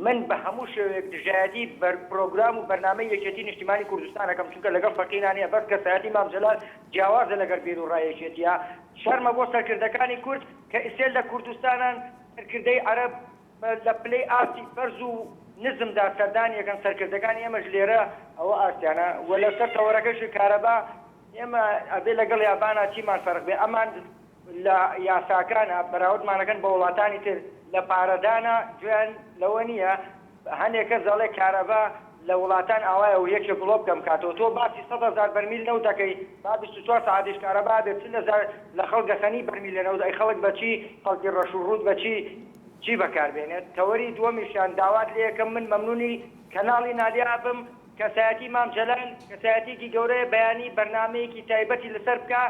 من بە هەموو شێوەیەک دژایەتی بەر پرۆگرام و بەرنامەی یەکێتی نیشتیمانی کوردستان ئەکەم چونکە لەگەڵ فەقینا نیە بەس کەسایەتی مام جەلال جیاوازە لەگەڵ بیر و ڕای یەکێتیە شەرمە بۆ سەرکردەکانی کورد کە ئیسێ لە کوردستانان سەرکردەی عەرەب لە پلەی ئاستی بەرز و نزمدا سەردانی ئەکەن سەرکردەکانی ئێمەش لێرە ئەوە ئاستیانە وە لەسەر تەوەرەکەشی کارەبا ئێمە ئەبێ لەگەڵ یابانا چیمان فەرق بێ ئەمان لە یاساکانا بەراوردمان ئەکەن بە وڵاتانی تر لە پارەدانا گوێیان لەوە نییە هەنێ کەس ئەڵێ کارەبا لە وڵاتان ئاوایە و یەکێ گڵۆپ کەم کاتەوە تۆ باسی 100,000 بەرمیل نەوت دەکەی با 24 سەعاتیش کارەبا هەبێ 40,000 لە خەڵک دەسەنی بەرمیل لە نەوت ئەی خەڵک بەچی خەڵکی ڕەش و ڕووت بەچی چی بەکار بێنێت تەوەری دووەمیشیان داوات لێکەم من مەمنونی کەناڵی نالیا ئەبم کەسایەتی مام جەلال کەسایەتیەکی گەورەیە بەیانی بەرنامەیەکی تایبەتی لەسەر بکا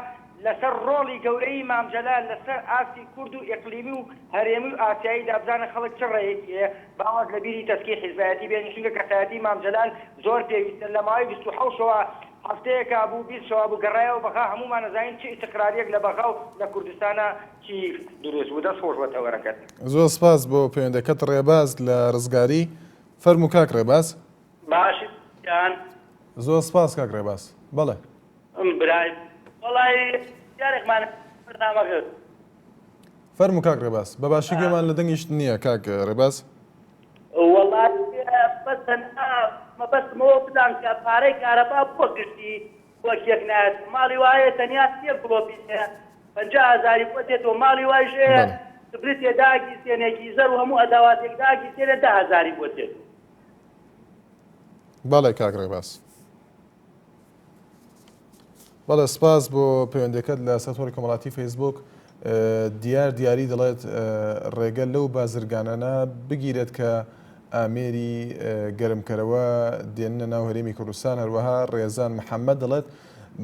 لەسەر ڕۆڵی گەورەیی مام جەلال لەسەر ئاستی کورد و ئیقلیمی و هەرێمی و ئاسیاییدا بزانە خەڵک چ ڕێیەکی هەیە با واز لە بیری تەسکی حیزبایەتی بێنین چونکە کەسایەتی مام جەلال زۆر پێویستە لە ماوەی 27 شەوە هەفتەیەکا بوو 20 شەوە بوو گەڕایەوە بەغا هەموومان ئەزانین چ ئیستقراریەک لە بەغا و لە کوردستانا چی دروست بوو دەست خۆش بۆ تەوەرەکەت. زۆر سپاس بۆ پەیوەندەکەت ڕێباز لە ڕزگاری فەرموو کاک ڕێباز. باشی گیان. زۆر سپاس کاک ڕێباز بەڵێ. برای وەڵایی پرسیارێکمان هەیە بەرنامەکەت. فەرموو کاک ڕێباز. بە باشی گوێمان لە دەنگیشت نییە کاک ڕێباز. وەڵایی بەس تەنها مەبەستم ئەوە بزانم کە پارەی کارەبا بۆ گشتی وەک یەک نایەت ماڵی وایە تەنیا سێ گڵۆپی هەیە 50 هەزاری بۆ دێتەوە ماڵی وایش هەیە سبلتێ داگیرسێنێ گیزەر و هەموو ئەداواتێک داگیرسێنێ 10 هەزاری بۆ دێت. بەڵێ کاک ڕێباز. بەڵێ سپاس بۆ پەیوەندەکەت لە سەر تۆڕی کۆمەڵاتی فەیسبوک دیار دیاری دەڵێت ڕێگە لەو بازرگانانە بگیرێت کە ئامێری گەرمکەرەوە دێننە ناو هەرێمی کوردستان هەروەها ڕێزان محەممەد دەڵێت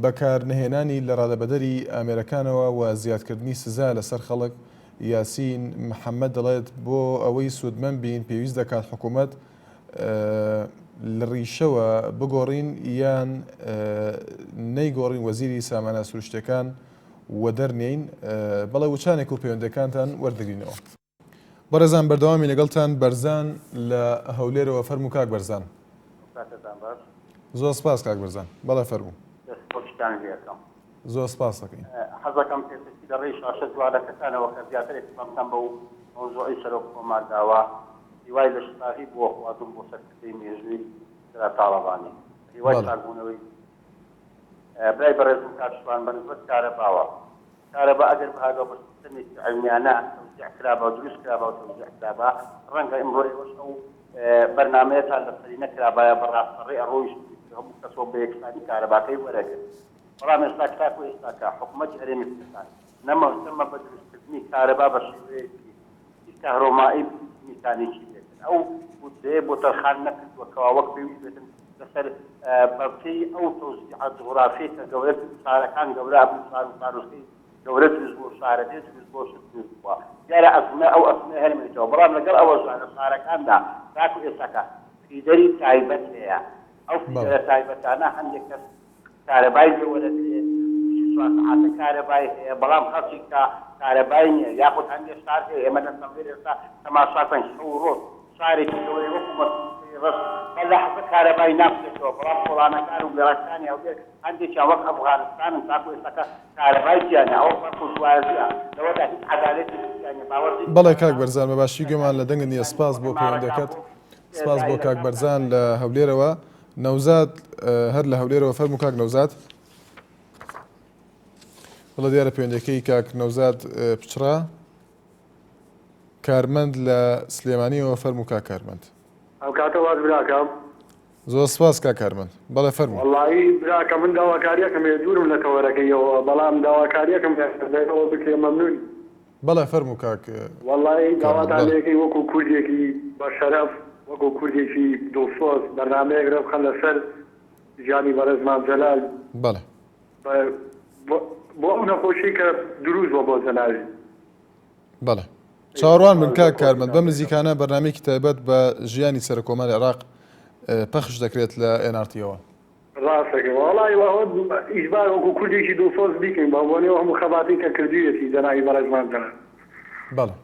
بەکارنەهێنانی لە ڕادەبەدەری ئامێرەکانەوە و زیادکردنی سزا لەسەر خەڵک یاسین محەممەد دەڵێت بۆ ئەوەی سوودمەند بین پێویست دەکات حکوومەت لە ڕیشەوە بگۆڕین یان نەیگۆڕین وەزیری سامانە سروشتیەکان وەدەرنێین بەڵێ وچانێک و پەیوەندەکانتان وەردەگرینەوە. بەڕێزان بەردەوامی لەگەڵتان بەرزان لە هەولێرەوە فەرموو کاک بەرزان. کاتتان باش. زۆر سپاس کاک بەرزان بەڵێ فەرموو. دەست خۆشتان لێکەم. زۆر سپاس دەکەین. حەزەکەم پێشەکی لە ڕێی شاشە جوانەکەتانەوە کە زیاتر ئیهتیمامتان بەو مەوزوعەی سەرۆک کۆمار داوە هیوای لەشساغی بۆ خوازم بۆ سەرکردەی مێژووی جەلال تاڵەبانی هیوای بەڵێ. چاکبوونەوەی برای بەڕێزم کاک شوان بە نسبەت کارەباوە کارەبا ئەگەر بهاتبا بە سیستەمێکی عیلمیانە تەوزیع کرابا و دروست کرابا و تەوزیع کرابا ڕەنگە ئیمڕۆ ئێوەش ئەو بەرنامەیەتان لەسەری نەکرابایە بە ڕاستەڕێ ئەڕۆیشت هەموو کەس وەک بە یەکسانی کارەباکەی وەرەگرت بەڵام ئێستا تاکو ئێستاکە حکوومەتی هەرێمی کوردستان نە مهتەمە بە دروستکردنی کارەبا بە شێوەیەکی کهرۆمائی میکانیکی بێتن ئەو بودجەیە بۆ تەرخان نەکردووە کەوا وەک پێویست بێتن لەسەر بەپێی ئەو تەوزیعە جوغرافیەی کە گەورە شارەکان گەورە ئەبن شار و شارۆچکەی گەورە دروست بووە شارەدێ دروست بووە شت دروست بووە دیارە ئەزمە ئەو ئەزمە هەرمێتەوە بەڵام لەگەڵ ئەوەشدا لە شارەکاندا تاکو ئێستاکە feeder ی تایبەت هەیە ئەو feeder ە تایبەتانە هەندێک کەس کارەبای لێ وەرەگرێ 24 سەعاتە کارەبای هەیە بەڵام خەڵکی کە. کارەبای نییە یاخود هەندێک شار هەیە ئێمە لە هەولێر ئێستا تەماشا بکەین شەو و ڕۆژ شارێکی گەورەی وەکو مەسعودی ڕەش بە لەحزە کارەبای ناکشێتەوە بەڵام کۆڵانەکان و گەڕەکانی هەولێر هەندێکیان وەک ئەفغانستانن تاکو ئێستاکە کارەبای تیا نیە ئەوە فەرق و جیاوازیە لەوەدا هیچ عەدالەتێکی تیا نیە باوەڕ بەڵێ کاک بەرزان بە باشی گوێمان لە دەنگت نیە سپاس بۆ پەیوەندەکەت سپاس بۆ کاک بەرزان لە هەولێرەوە نەوزاد هەر لە هەولێرەوە فەرموو کاک نەوزاد. بەڵێ دیارە پەیوەندیەکەی کاک نەوزاد پچڕا. کارمەند لە سلێمانیەوە فەرموو کاک کارمەند. ئەو کاتە واز براکەم. زۆر سپاس کاک کارمەند. بەڵێ فەرموو. وەڵایی براکەم من داواکاریەکم هەیە دوورم لە تەوەرەکەیەوە بەڵام داواکاریەکم هەیە ئەگەر ئەوە بکرێ مەمنون. بەڵێ فەرموو کاک وەڵایی کارمەند داواتان بەڵێ. لێکەی وەکو کوردێکی بە شەرەف وەکو کوردێکی دڵسۆز بەرنامەیەک رێبخەن لەسەر ژیانی بەڕێز مام جەلال. بەڵێ. بۆ ئەو نەخۆشیەی کە دروست بوە بۆ جەنابی. بەڵێ چاوەڕوان بن کاک کارمەند بەم نزیکانە بەرنامەیەکی تایبەت بە ژیانی سەرۆک کۆماری عێراق پەخش دەکرێت لە ئێن ئاڕ تیەوە. ڕاست دەکەی وەڵای ئەوە ئیجبار وەکو کوردێکی دڵسۆز بیکەین بە بۆنەی ئەو هەموو خەباتەی کە کردوویەتی جەنابی بەڕێز مام جەلال. بەڵێ.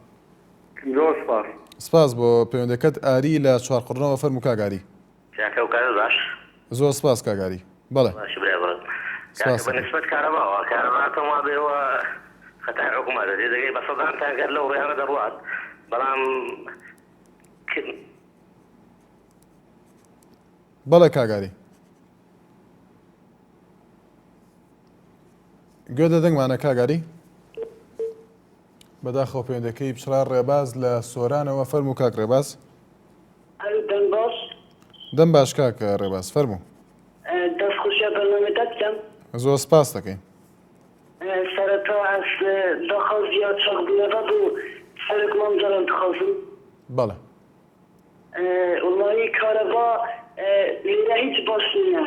زۆر سپاس. سپاس بۆ پەیوەندەکەت ئاری لە چوارقوڕنەوە فەرموو کاک ئاری. کاکە ئەو کاتت باش. زۆر سپاس کاک ئاری. بەڵێ. باشی برای بەڕێز. کاکە سپاس بە نسبەت کارەباوە کارەبا پێم وابێ ئەوە خەتای حکومەتە تێدەگەی بە سەدان تانکەر لەو ڕێیانە دەڕوات بەڵام بەڵێ کاک ئاری. گوێت لە دەنگمانە کاک ئاری؟ بەداخەوە پەیوەندەکەی پچڕا ڕێباز لە سۆرانەوە فەرموو کاک ڕێباز. ئەلو دەم باش. دەم باش کاک ڕێباز فەرموو. دەست خۆشیا بەرنامەتە بکەم. زۆر سپاس دەکەین. سەرەتا ئەز داخوازیا چاک بوونەڤە بۆ سەرۆک مام جەلال دخوازم. بەڵێ. وەڵایی کارەبا لێرە هیچ باش نییە.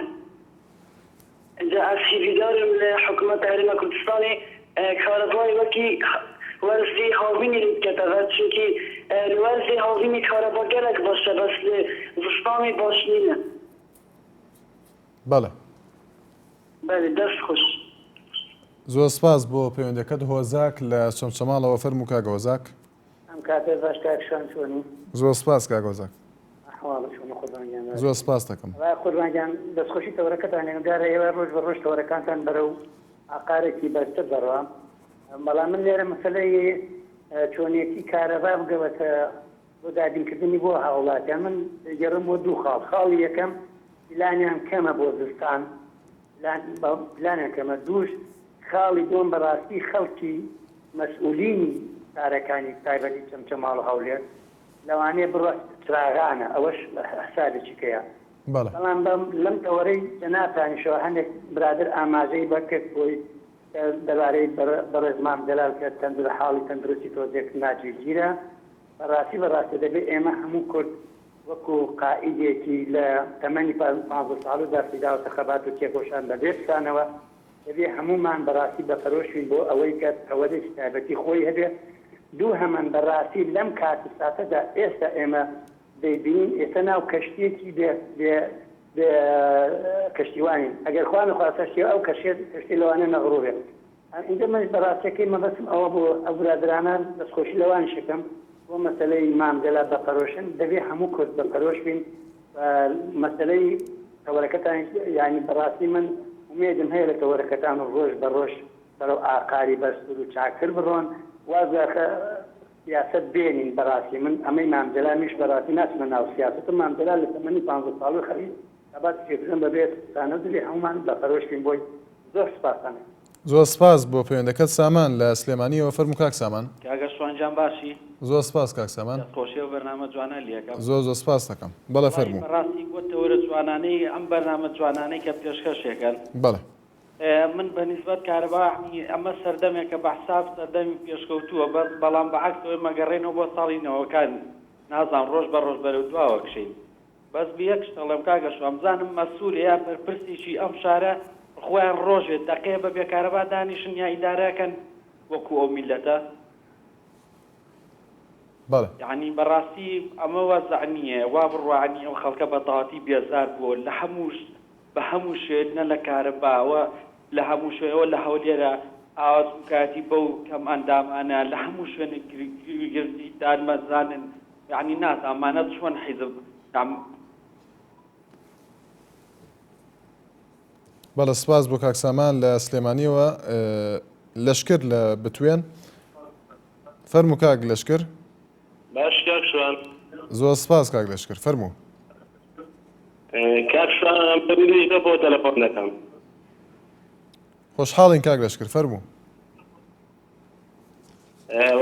جا ئەز هیڤیدارم لە حکومەتە هەرێمە کوردستانێ کارەبای وەکی وەرزی هاوینی لێ بکەتەڤە چونکی لە وەرزی هاوینی کارەبا گەلەک باشە بەس لە زستانێ باش نینە. بەڵێ. بەلێ دەست خوش. زۆر سپاس بۆ پەیوەندەکەت هۆزاک لە چەمچەماڵەوە فەرموو کاک هۆزاک. ئەم کاتەت باش کاک شوان چۆنی؟ زۆر سپاس کاک هۆزاک. ئەحواڵت چۆنە قوربان گیان باشی؟ زۆر سپاست دەکەم. وەڵا قوربان گیان دەستخۆشی تەوەرەکەتان لێکەم دیارە ئێوە ڕۆژ بە ڕۆژ تەوەرەکانتان بەرەو ئاقارێکی بەرزتر دەڕوا بەڵام من لێرە مەسەلەی چۆنیەتی کارەبا بگەوەتە بۆ دابینکردنی بۆ هاوڵاتیان من دەگەڕم بۆ دوو خاڵ خاڵی یەکەم پلانیان کەمە بۆ زستان پلانیان کەمە دووش خاڵی دووەم بەڕاستی خەڵکی مەسئولینی شارەکانی تایبەتی چەمچەماڵ و هەولێر لەوانەیە بڕە چراغانە ئەوەش حسابێکی کەیە بەڵێ. بەڵام بەم لەم تەوەرەی جەنابتانیشەوە هەندێک برادەر ئاماژەی بە کرد بۆی کە دەربارەی بەڕێز مام جەلال کە تەندر حاڵی تەندروستی تۆزێک ناجێگیرە بەڕاستی بەڕاستی دەبێ ئێمە هەموو کورد وەکو قائیدێکی لە تەمەنی 15 ساڵ و دەستی داوەتە خەبات و تێکۆشان بەبێ پسانەوە دەبێ هەموومان بەڕاستی بەپەرۆش بین بۆ ئەوەی کە تەوەرێکی تایبەتی خۆی هەبێ. دووهەمەن بەڕاستی لەم کات و ساتەدا ئێستا ئێمە دەیبینین ئێستا ناو کەشتییەکی بێ بێ بێ کەشتیوانین. ئەگەر خوا نەخواستە شتێ ئەو کەشێ کەشتی لەوانەیە نەغڕوو بێ. ئینجا منیش بەڕاستیەکەی مەبەستم ئەوە بوو ئەو برادەرانە دەستخۆشی لەوانیش ئەکەم بۆ مەسەلەی مام جەلال بەپەرۆشن دەبێ هەموو کورد بەپەرۆش بین و مەسەلەی تەوەرەکەتانیش یانی بەڕاستی من ئومێدم هەیە لە تەوەرەکەتان و ڕۆژ بە ڕۆژ بەرەو ئاقاری بەرزتر و چاکتر بڕۆن واز لە سیاسەت بێنین بەڕاستی من ئەمەی مام جەلال منیش بەڕاستی ناچمە ناو سیاسەت و مام جەلال لە تەمەنی پانزە ساڵی خەریک خەباتی پێکردن بەبێ سانە و دەبێ هەموومان بەپەرۆش بین بۆی زۆر سوپاستان ئەکەم. زۆر سپاس بۆ پەیوەندەکەت سامان لە سلێمانیەوە فەرموو کاک سامان. کاکە شوان گیان باشی؟ زۆر سپاس کاک سامان. دەست خۆشی ئەو بەرنامە جوانە لێکەم. زۆر زۆر سپاست دەکەم بەڵێ وەڵاهی فەرموو. بەڕاستی بۆ تەوەرە جوانانەی ئەم بەرنامە جوانانەی کە پێشکەشێکەن. بەڵێ. من بە نیسبەت کارەبا یەعنی ئەمە سەردەمێکە بە حساب سەردەمی پێشکەوتووە بەس بەڵام بە عەکسەوە ئێمە گەڕێینەوە بۆ ساڵی نەوەکان نازانم ڕۆژ بە ڕۆژ بەرەو دواوە کشین. بەس یەک شت ئەڵێم کاکە شوان بزانم مەسولە یا بەرپرسێکی ئەم شارە خۆیان ڕۆژێ دەقەیە بە بێ کارەبا دانیشن یا ئیدارەکەن وەکو ئەو میلەتە. بەڵێ. یەعنی بەڕاستی ئەمە وەزع نییە وا بڕوا یەعنی ئەم خەڵکە بە تەواتی بێزار بووە لە هەموو بە هەموو شوێن نە لە کارەبا وە لە هەموو شوێن ئەوە لە هەولێرە. ئاوا سوکایەتی بەو کەم ئەندامانە لە هەموو شوێنێک گرتی دادمەزرانن یعنی نازانم مانە چۆن حیزب بەڵێ سپاس بۆ کاک سامان لە سلێمانیەوە لەشکر لە بتوێن فەرموو کاک لەشکر. باش کاک شوان. زۆر سپاس کاک لەشکر فەرموو. کاک شوان ئەم پەرویش بە بۆ تەلەفۆن دەکەم. خۆشحاڵین کاک لەشکر فەرموو.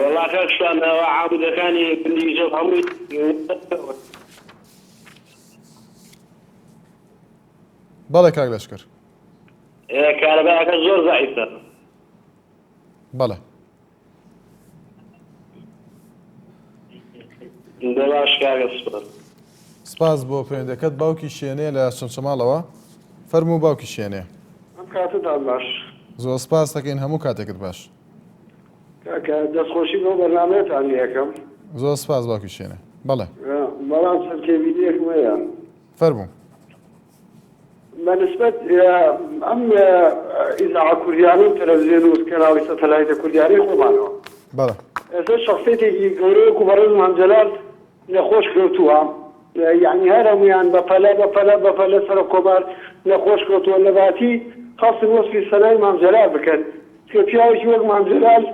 وەڵا کاک شوان ئەوە عامودەکانی گوندی ژۆب هەمووی بەڵێ کاک لەشکر. کارەبایەکە زۆر زەعیفە. بەڵێ. دە باش کاکە سوپاس. سپاس بۆ پەیوەندەکەت باوکی شێنێ لە چەمچەماڵەوە فەرموو باوکی شێنێ. ئەم کاتەتان باش. زۆر سپاس دەکەین هەموو کاتێکت باش. کاکە دەستخۆشی بۆ بەرنامەیەتان لێ ئەکەم. زۆر سپاس باوکی شێنێ بەڵێ. بەڵام چەند تێبینیەکم هەیە. فەرموو. بە نسبەت ئەم ئیزاعە کوردیانە و تەلەڤزیۆن و کەناڵی سەتەلایتە کوردیانەی خۆمانەوە. بەڵێ. ئێستا شەخسیەتێکی گەورە وەکو بەڕێز مام جەلال نەخۆش کەوتووە یەعنی هەر هەموویان بە پەلە بە پەلە بە پەلە سەرۆک کۆمار نەخۆش کەوتووە لە باتی خەڵکی وەسفی سەنای مام جەلال بکەن چونکە پیاوێکی وەک مام جەلال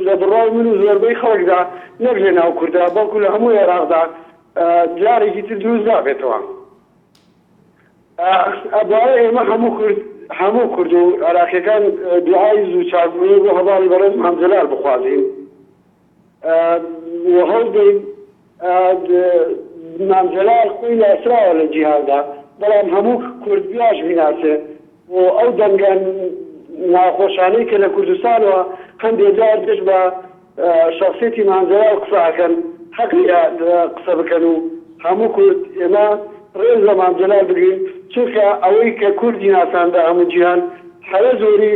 لە بڕوای من و زۆربەی خەڵکدا نەک لە ناو کوردا بەڵکو لە هەموو عێراقدا جارێکی تر دروست نابێتەوە. ئەبوایە ئێمە هەموو کورد هەموو کورد و عێراقیەکان دوعای زوو چاکبوونەوە بۆ هەڤاڵی بەڕێز مام جەلال بخوازین و هەوڵدەین مام جەلال خۆی ناسراوە لە جیهاندا بەڵام هەموو کورد باش بیناسێ و ئەو دەنگە ناخۆشانەی کە لە کوردستانەوە هەندێ جار دژ بە شەخسیەتی مام جەلال قسە ئەکەن حەق نیە قسە بکەن و هەموو کورد ئێمە ڕێز لە مام جەلال بگرین چونکە ئەوەی کە کوردی ناساندە هەموو جیهان هەرە زۆری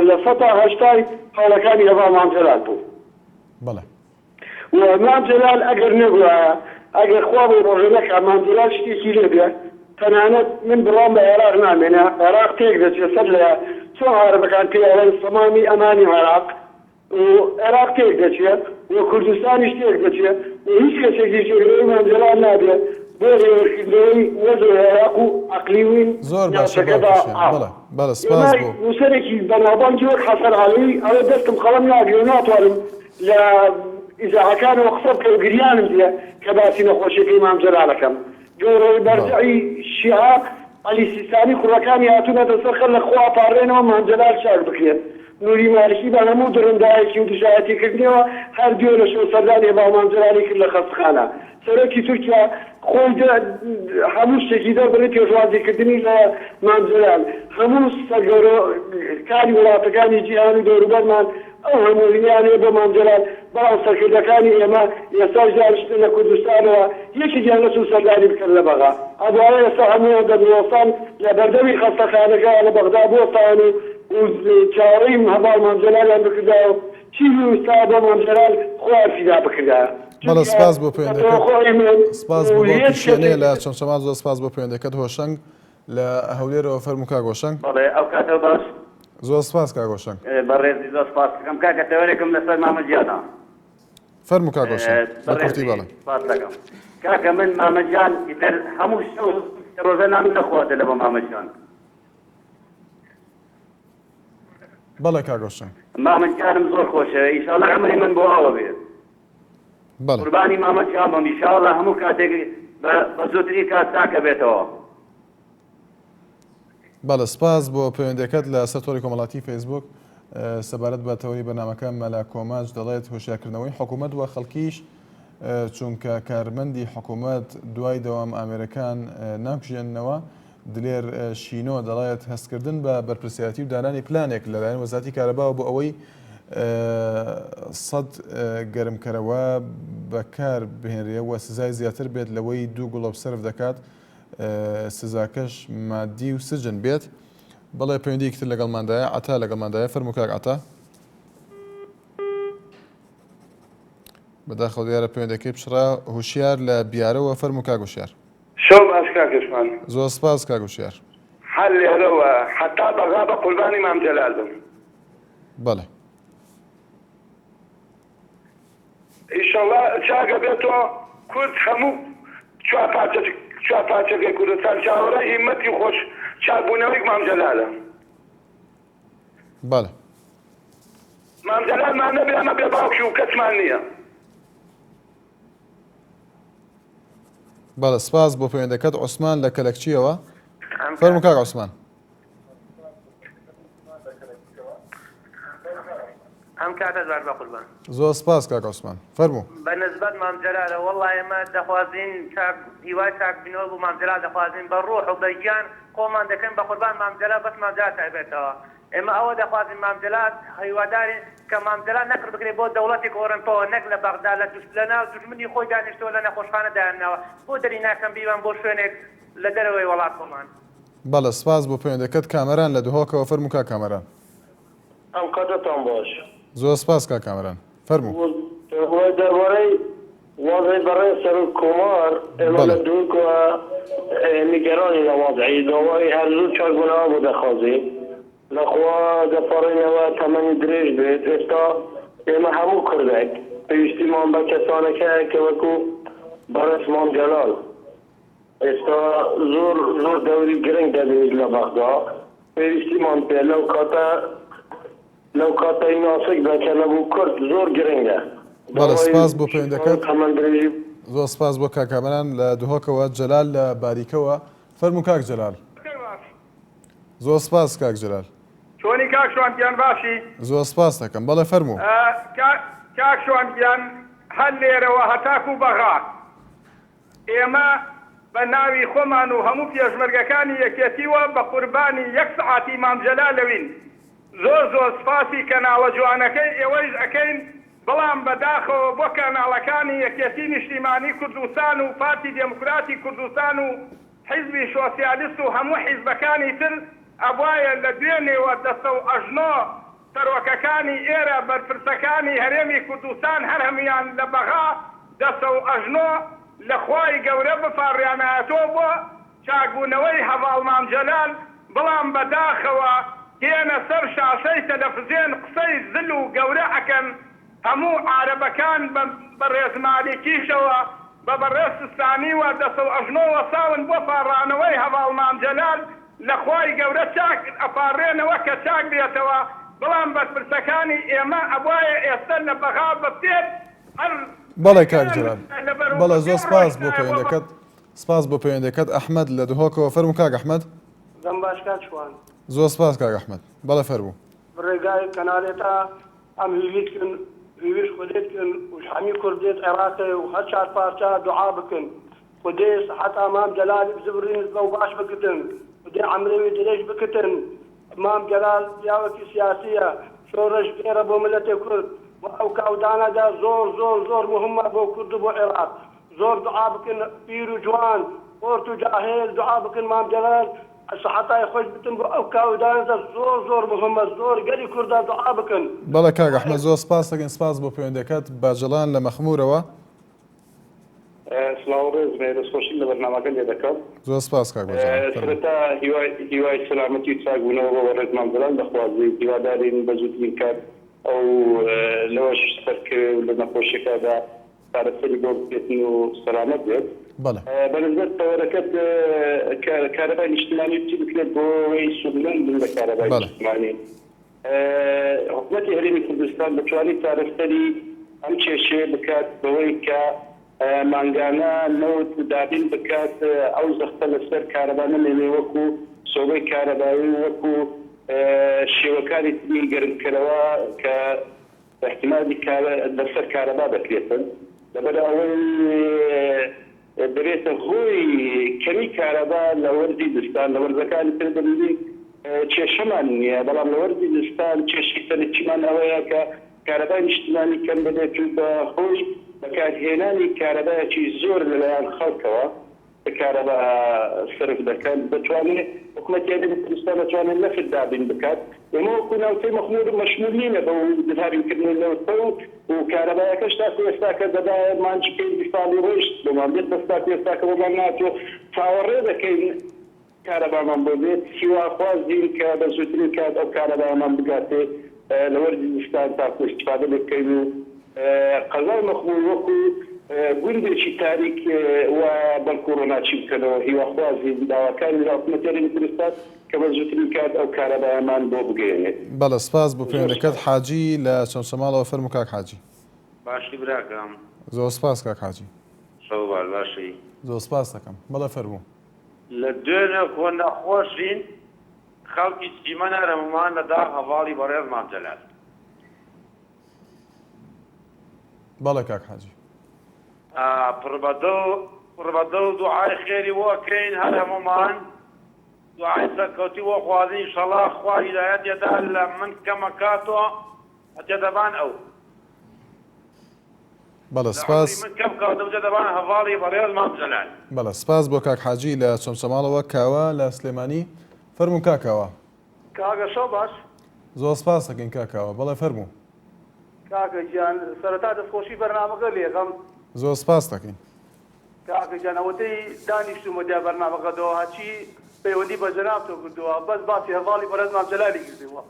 لە سەتا هەشتای هەوڵەکانی هەڤاڵ مام جەلال بوو. بەڵێ. و مام جەلال ئەگەر نەبوایە ئەگەر خوا بەو ڕۆژە نەکا مام جەلال شتێکی لێ بێ تەنانەت من بڕوام بە عێراق نامێنێ عێراق تێک دەچێ سەر لە چۆن عەرەبەکان پێی ئەڵێن سەمامی ئەمانی عێراق و عێراق تێک دەچێ و کوردستانیش تێک دەچێ و هیچ کەسێکیش جێگرەوەی مام جەلال نابێ بۆ هێورکردنەوەی وەزعی عێراق و ئەقلیمین زۆر باشە ناوچەکەدا باوکی شێرە عام. بەڵێ بەڵێ سپاس ئێمە بۆ. نووسەرێکی بەناوبانگی وەک حەسەن عەلەوی ئەڵێ دەستم قەڵەم ناگرێ و ناتوانم لە ئیزاعەکانەوە قسە بکەم گریانم دێ کە باسی نەخۆشیەکەی مام جەلال ئەکەم. گەورەی مەرجەعی شیعە عەلی سیستانی کوڕەکانی هاتوونەتە سەر خەت لە خوا ئەپاڕێنەوە مام جەلال چاک بکرێت. نوری مالکی بە هەموو دڕندایەکی و دژایەتی کردنیەوە هەر دوێنێ شەو سەردانی هەڤاڵ مام جەلالی کرد لە خەستخانە. سەرۆکی تورکیا خۆی هەموو شتێکی دەربڕی پێشوازی کردنی لە مام جەلال. هەموو سەرگەورە کانی وڵاتەکانی جیهان و دەوروبەرمان ئەو هەموو هینیانەیە بۆ مام جەلال، بەڵام سەرکردەکانی ئێمە ئێستاش دانیشتنە لە کوردستانەوە یەکێکیان نەچوون سەردانی بکەن لە بەغا. ئەبوایە ئێستا هەموویان دەبوەستان لە بەردەمی خەستەخانەکە لە بەغدا بوەستایەن و چاوەڕێی هەڤاڵ مام جەلالیان بکردایە و چی بویستایە بۆ مام جەلال خۆیان فیدا بکردایە. بەڵێ چونکە سپاس بۆ نەتەوە پەیوەندەکەت. خۆی من سپاس و بۆ باوکی هێچ شێنێ کەسێکی لە تر. چەمچەماڵ زۆر سپاس بۆ پەیوەندەکەت هۆشەنگ لە هەولێرەوە فەرموو کاک هۆشەنگ. بەڵێ ئەو کاتەو باش. زۆر سپاس کاک هۆشەنگ. بەڕێزی زۆر سپاس دەکەم کاکە تەوەرێکم لەسەر مامە گیانە. فەرموو کاک هۆشەنگ بە کورتی بەڕێزی بەڵێ. سپاس دەکەم کاکە من مامە گیان ئیتر هەموو شەو ڕۆژە نانم نەخواردە لە بۆ مامە گیان. بەڵێ کاک هۆشەنگ. مامە گیانم زۆر خۆشەوێ ئیشاڵا عومری من بۆ ئەوە بێ. بەڵێ. قوربانی مامە گیان بم ئیشاڵا هەموو کاتێک بە بە زووترین کات چاکە بێتەوە. بەڵێ سپاس بۆ پەیوەندیەکەت لە سەر تۆڕی کۆمەڵاتی فەیسبوک سەبارەت بە تەوەری بەرنامەکە مەلا کۆماج دەڵێت هۆشیارکردنەوەی حکوومەت وە خەڵکیش چونکە کارمەندی حکوومەت دوای دەوام ئامێرەکان ناکوژێننەوە دلێر شینۆ دەڵێت هەستکردن بە بەرپرسیارەتی و دانانی پلانێک لەلایەن وەزارەتی کارەباوە بۆ ئەوەی سەد گەرمکەرەوە بەکار بهێنرێ و سزای زیاتر بێت لەوەی دوو گڵۆپ سەرف دەکات سزاکەش مادی و سجن بێت. بەڵێ پەیوەندیەکی تر لەگەڵماندایە عەتا لەگەڵماندایە فەرموو کاک عەتا. بەداخەوە دیارە پەیوەندەکەی پچڕا هوشیار لە بیارەوە فەرموو کاک هوشیار. شەو باش کاک عوسمان. زۆر سپاس کاک هوشیار. هەر لێرەوە هەتا بەغا بە قوربانی مام جەلال بم. بەڵێ. ئیشەڵا چاک ئەبێتۆ کورد هەموو چوار پارچە چوار پارچەکەی کوردستان چاوەڕێی هیمەتی خۆش چاک بوونەوەی مام جەلالە. بەڵێ. مام جەلالمان نەبێ ئەمە بێ باوکی و کەسمان نییە. بەڵێ سپاس بۆ پەیوەندەکەت عوسمان لە کەلەکچیەوە فەرموو کاک عوسمان. ئەم کاتەت باش بەقوربان. زۆر سپاس کاک عوسمان فەرموو. بە نسبەت مام جەلالە وەڵا ئێمە دەخوازین چاک هیوای چاک بینەوە بۆ مام جەلال دەخوازین بە ڕۆح و بە گیان خۆمان دەکەین بە قوربان مام جەلال بەس مام جەلال چاک بێتەوە ئێمە ئەوە دەخوازین مام جەلال هیوادارین کە مام جەلال نەقل بکرێت بۆ دەوڵەتێک ئۆرەنپەوە نەک لە بەغدا لە لە ناو دوژمنی خۆی دانیشتووە لە نەخۆشخانە دایانناوە بۆ دەری ناکەن بیبەن بۆ شوێنێک لە دەرەوەی وەڵات خۆمان. بەڵێ سپاس بۆ پەیوەندەکەت کامەران لە دهۆکەوە فەرموو کاک کامەران. ئەم کاتەتان باش. زۆر سپاس کاک کامەران فەرموو. وەڵای دەربارەی وەزعی بەڕێز سەرۆک کۆمار ئێمە لە دهۆکەوە نیگەرانین لە وەزعی داوای هەر زوو چاکبوونەوە بۆ دەخوازین لە خوا دەپاڕێینەوە تەمەنی درێژ بێت ئێستا ئێمە هەموو کوردێک پێویستیمان بە کەسانێک هەیە کە وەکو بەڕێز مام جەلال ئێستا زۆر زۆر دەوری گرنگ دەبینیت لە بەغدا پێویستیمان پێ لەو کاتە لەو کاتەی ناسک بە کە لە بۆ کورد زۆر گرنگە بەڵێ داوای سپاس بۆ شیفا و پەیوەندەکەت. تەمەن درێژی. زۆر سپاس بۆ کاک کامەران لە دهۆکەوە جەلال لە باریکەوە فەرموو کاک جەلال. زۆر سپاس کاک جەلال. چۆنی کاک شوان گیان باشی؟ زۆر سپاست دەکەم بەڵێ فەرموو. کاک شوان گیان هەر لێرەوە هەتاکوو بەغا ئێمە بە ناوی خۆمان و هەموو پێشمەرگەکانی یەکێتیوە بە قوربانی یەک سەعاتی مام جەلالەوین. زۆر زۆر سپاسی کەناڵە جوانەکەی ئێوەیش ئەکەین، بەڵام بە داخەوە بۆ کاناڵەکانی یەکێتی نیشتیمانی کوردستان و پارتی دێموکراتی کوردستان و حیزبی شۆسیالیست و هەموو حیزبەکانی تر ئەبوایە لە دوێنێوە دەستەو ئەژنۆ سەرۆکەکانی ئێرە بەرپرسەکانی هەرێمی کوردستان هەر هەموویان لە بەغا دەسە و ئەژنۆ لە خوای گەورە بپاڕیانایەتۆ بۆ چاکبوونەوەی هەڤاڵ مام جەلال بەڵام بە داخەوە دێنە سەر شاشەی تەلەفزێن قسەی زل و گەورە ئەکەن هەموو عارەبەکان بە بەڕێز مالیکیشەوە بە بەڕێز سستانیوە دەسە و ئەژنۆ وەساون بۆ پاڕانەوەی هەڤاڵ مام جەلال لە خوای گەورە چاک ئەپاڕێنەوە کە چاک بێتەوە بەڵام بەرپرسەکانی ئێمە ئەبوایە ئێستە لە بەغا بە پێت هەر بەڵێ کاک جەلال لە بەرو بەڵێ زۆر پێ سپاس بۆ ڕۆیشتایە بۆ پەیوەندەکەت سپاس بۆ پەیوەندەکەت ئەحمەد لە دهۆکەوە فەرموو کاک ئەحمەد. دەم باش کاک شوان. زۆر سپاس کاک ئەحمەد بەڵێ فەرموو. ڕێگای کەنالێتا ئەم هیویت کن هیویش خودێت کن وش هەمی کوردێت عێراقێ و هەر چار پارچە دوعا بکن خودێ سحەتا مام جەلالی بزبڕینت بەو باش بکتن خودێ عەمرێ وی درێژ بکتن مام جەلال پیاوەکی سیاسیە شۆرەشگێرە بۆ ملەتێ کورد و ئەو کاودانەدا زۆر زۆر زۆر موهمە بۆ کورد و بۆ عێراق زۆر دوعا بکن پیر و جوان خۆرت و جاهێل دوعا بکن مام جەلال سحەتای خۆش بتن بۆ ئەو کاودانەدا زۆر زۆر موهمە زۆر گەلی کوردا دوعا بکن. بەڵێ کاک ئەحمەد زۆر سپاست دەکەین سپاس بۆ پەیوەندیەکەت باجەڵان لە مەخمورەوە. سڵاو و ڕێزم هەیە دەستخۆشیت لە بەرنامەکە لێ دەکەم. زۆر سپاس کاک بەجەڵان فەرموو. سەرەتا هیوای هیوای سەلامەتی و چاکبوونەوە بۆ بەڕێز مام جەلال دەخوازین هیوادارین بە زووترین کات ئەو لەوەش سەرکەوێ و لە نەخۆشیەکەدا چارەسەری بۆ بکرێتن و سەلامەت بێت. بەڵێ. بە نسبەت تەوەرەکەت کە کارەبای نیشتمانی چی بکرێت بۆ ئەوەی سوودمەند بن لە کارەبای بەڵێ. نیشتمانی حکومەتی هەرێمی کوردستان دەتوانێت چارەسەری ئەم کێشەیە بکات بەوەی کە مانگانە نەوت دابین بکات، ئەو زەختە لەسەر کارەبا نەمێنێ وەکو سۆبەی کارەبایی و وەکو شێوەکانی تری گەرمکەرەوە کە ئیحتیمالی لەسەر کارەبا دەکرێتن لەبەر ئەوەی دەبێتە هۆی کەمی کارەبا لە وەرزی زستان، لە وەرزەکانی تر دەبینین کێشەمان نییە، بەڵام لە وەرزی زستان کێشەی سەرەکیمان ئەوەیە کە کارەبای نیشتمانی کەم دەبێت و بە هۆی بەکارهێنانی کارەبایەکی زۆر لەلایەن خەڵکەوە کە کارەبا سەرف دەکەن، دەتوانێت حکومەتی هەرێمی کوردستان دەتوانێت نەفت دابین بکات، ئێمە وەکو ناوچەی مەخموور مەشموول نینە بەو دابینکردنی نەوتە و کارەبایەکەش تاکو ئێستاکە دەبایە مانگی پێنجی ساڵی ڕۆیشت بۆمان بێت، بەس تاکو ئێستاکە بۆمان نەهاتووە، چاوەڕێ دەکەین کارەبامان بۆ بێت، هیواخوازین کە بە زووترین کات ئەو کارەبایەمان بگاتێ. لە وەرزی زستان تاکو ئیستیفادە لێ بکەین و قەزای مەخموور وەکو گوندێکی تاریک وایە بەڵکو ڕۆناکی بکەنەوە هیواخوازین داواکارین لە حکومەتی هەرێمی کوردستان کە بە زووترین کات ئەو کارەبایەمان بۆ بگەیەنێت. بەڵێ سپاس بۆ پەیوەندەکەت حاجی لە چەمچەماڵەوە فەرموو کاک حاجی. باشی براکەم. زۆر سپاس کاک حاجی. شەو باش باشی. زۆر سپاست دەکەم بەڵێ فەرموو. لە دوێنێ کۆ نەخۆشین خەڵکی چیمەن هەرەمومان لە داخ هەڤاڵی بەڕێز مام جەلال. بەڵێ کاک حاجی. پڕ بە دڵ پڕ بە دڵ دوعای خێری بۆ ئەکەین هەر هەموومان دوعای سەرکەوتی بۆ خوازین ئیشەڵا خوا هیدایەتی ئەدا لە من کەمەکاتۆ ئەچێتە بان ئەو. بەڵێ سپاس. من کەم کاتم بچێتە بان هەڤاڵی بەڕێز مام جەلال. بەڵێ سپاس بۆ کاک حاجی لە چەمچەماڵەوە کاوە لە سلێمانی فەرموون کاک کاوە. کاکە شەو باش. زۆر سپاس دەکەین کاک کاوە بەڵێ فەرموو. کاکە گیان سەرەتا دەستخۆشی بەرنامەکە لێکەم. زۆر سپاس دەکەین. کاکە گیان ئەوەتەی دانیشتومە دیا بەرنامەکەتەوە هەرچی پەیوەندی بە جەنابتەوە کردووە بەس باسی هەڤاڵی بەڕێز مام جەلالی کردووە.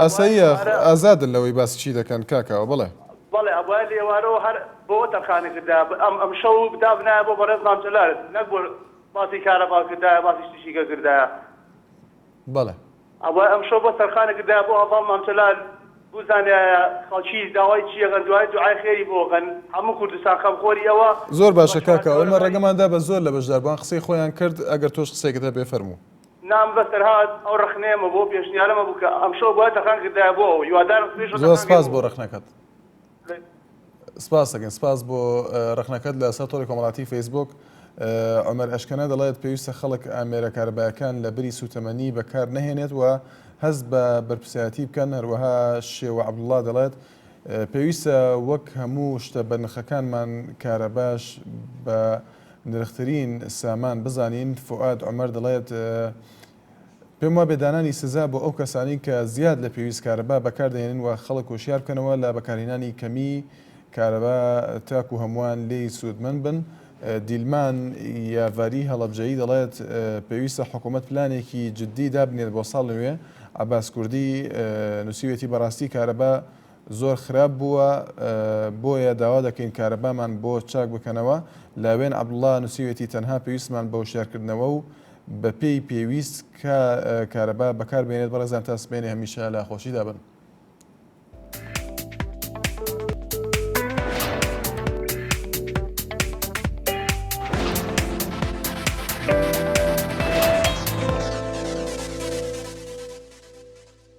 ئاساییە ئازادن لەوەی باسی چی دەکەن کاک کاوە بەڵێ. بەڵێ ئەبوایە لە ئێوارەوە هەر بەوە تەرخانی کردایە ئەم ئەمشەو دابنایە بۆ بەڕێز مام جەلال نەک بۆ باسی کارەبا کردایە باسی شتیشی کە کردایە. بەڵێ. ئەبوایە ئەمشەو بەس تەرخانی کردایە بۆ هەڤاڵ مام جەلال بزانایە خەڵکی داوای چی ئەکەن دوای دوعای خێری بۆ ئەکەن هەموو کوردستان خەمخۆری ئەوە زۆر باشە کاک کاوە ئێمە ڕێگەمان دا بە زۆر لە بەشداربووان قسەی خۆیان کرد ئەگەر تۆش قسەیەکت هەبێ فەرموو. نا من بەس تەنها ئەو ڕەخنەیەمە بوو پێشنیارەمە بوو کە ئەمشەو بوایە تەرخان کردایە بۆ ئەو هیوادارم سبەی شەو زۆر تەرخان سپاس کەی بۆ ڕەخنەکەت. سپاس دەکەین سپاس بۆ ڕەخنەکەت لە سەر تۆڕی کۆمەڵاتی فەیسبوک عومەر ئەشکەنە دەڵێت پێویستە خەڵک ئامێرە کارەبایەکان لە بری سوتەمەنی بەکار نەهێنێت و هەست بە بەرپرسیارەتی بکەن هەروەها شێوە عەبدوڵڵا دەڵێت پێویستە وەک هەموو شتە بەنرخەکانمان کارەباش بە نرخترین سامان بزانین، فوئاد عومەر دەڵێت، پێم وابێ دانانی سزا بۆ ئەو کەسانەی کە زیاد لە پێویست کارەبا بەکاردەهێنن و خەڵک هۆشیار بکەنەوە لە بەکارهێنانی کەمی کارەبا تاکو هەمووان لێی سوودمەند بن. دیلمان یاڤەری هەڵەبجەیی دەڵێت، پێویستە حکومەت پلانێکی جددی دابنێت بۆ ساڵ نوێ. عەباس کوردی نووسیویەتی، بەڕاستی کارەبا زۆر خراپ بووە بۆیە داوا دەکەین کارەبامان بۆ چاک بکەنەوە، لاوێن عەبدوڵا نوسیویەتی تەنها پێویستمان بە هۆشیارکردنەوە و بەپێی پێویست کارەبا بەکاربێنێت، بەڕێزان تا سبەینێ هەمیشە لە خۆشیدا بن.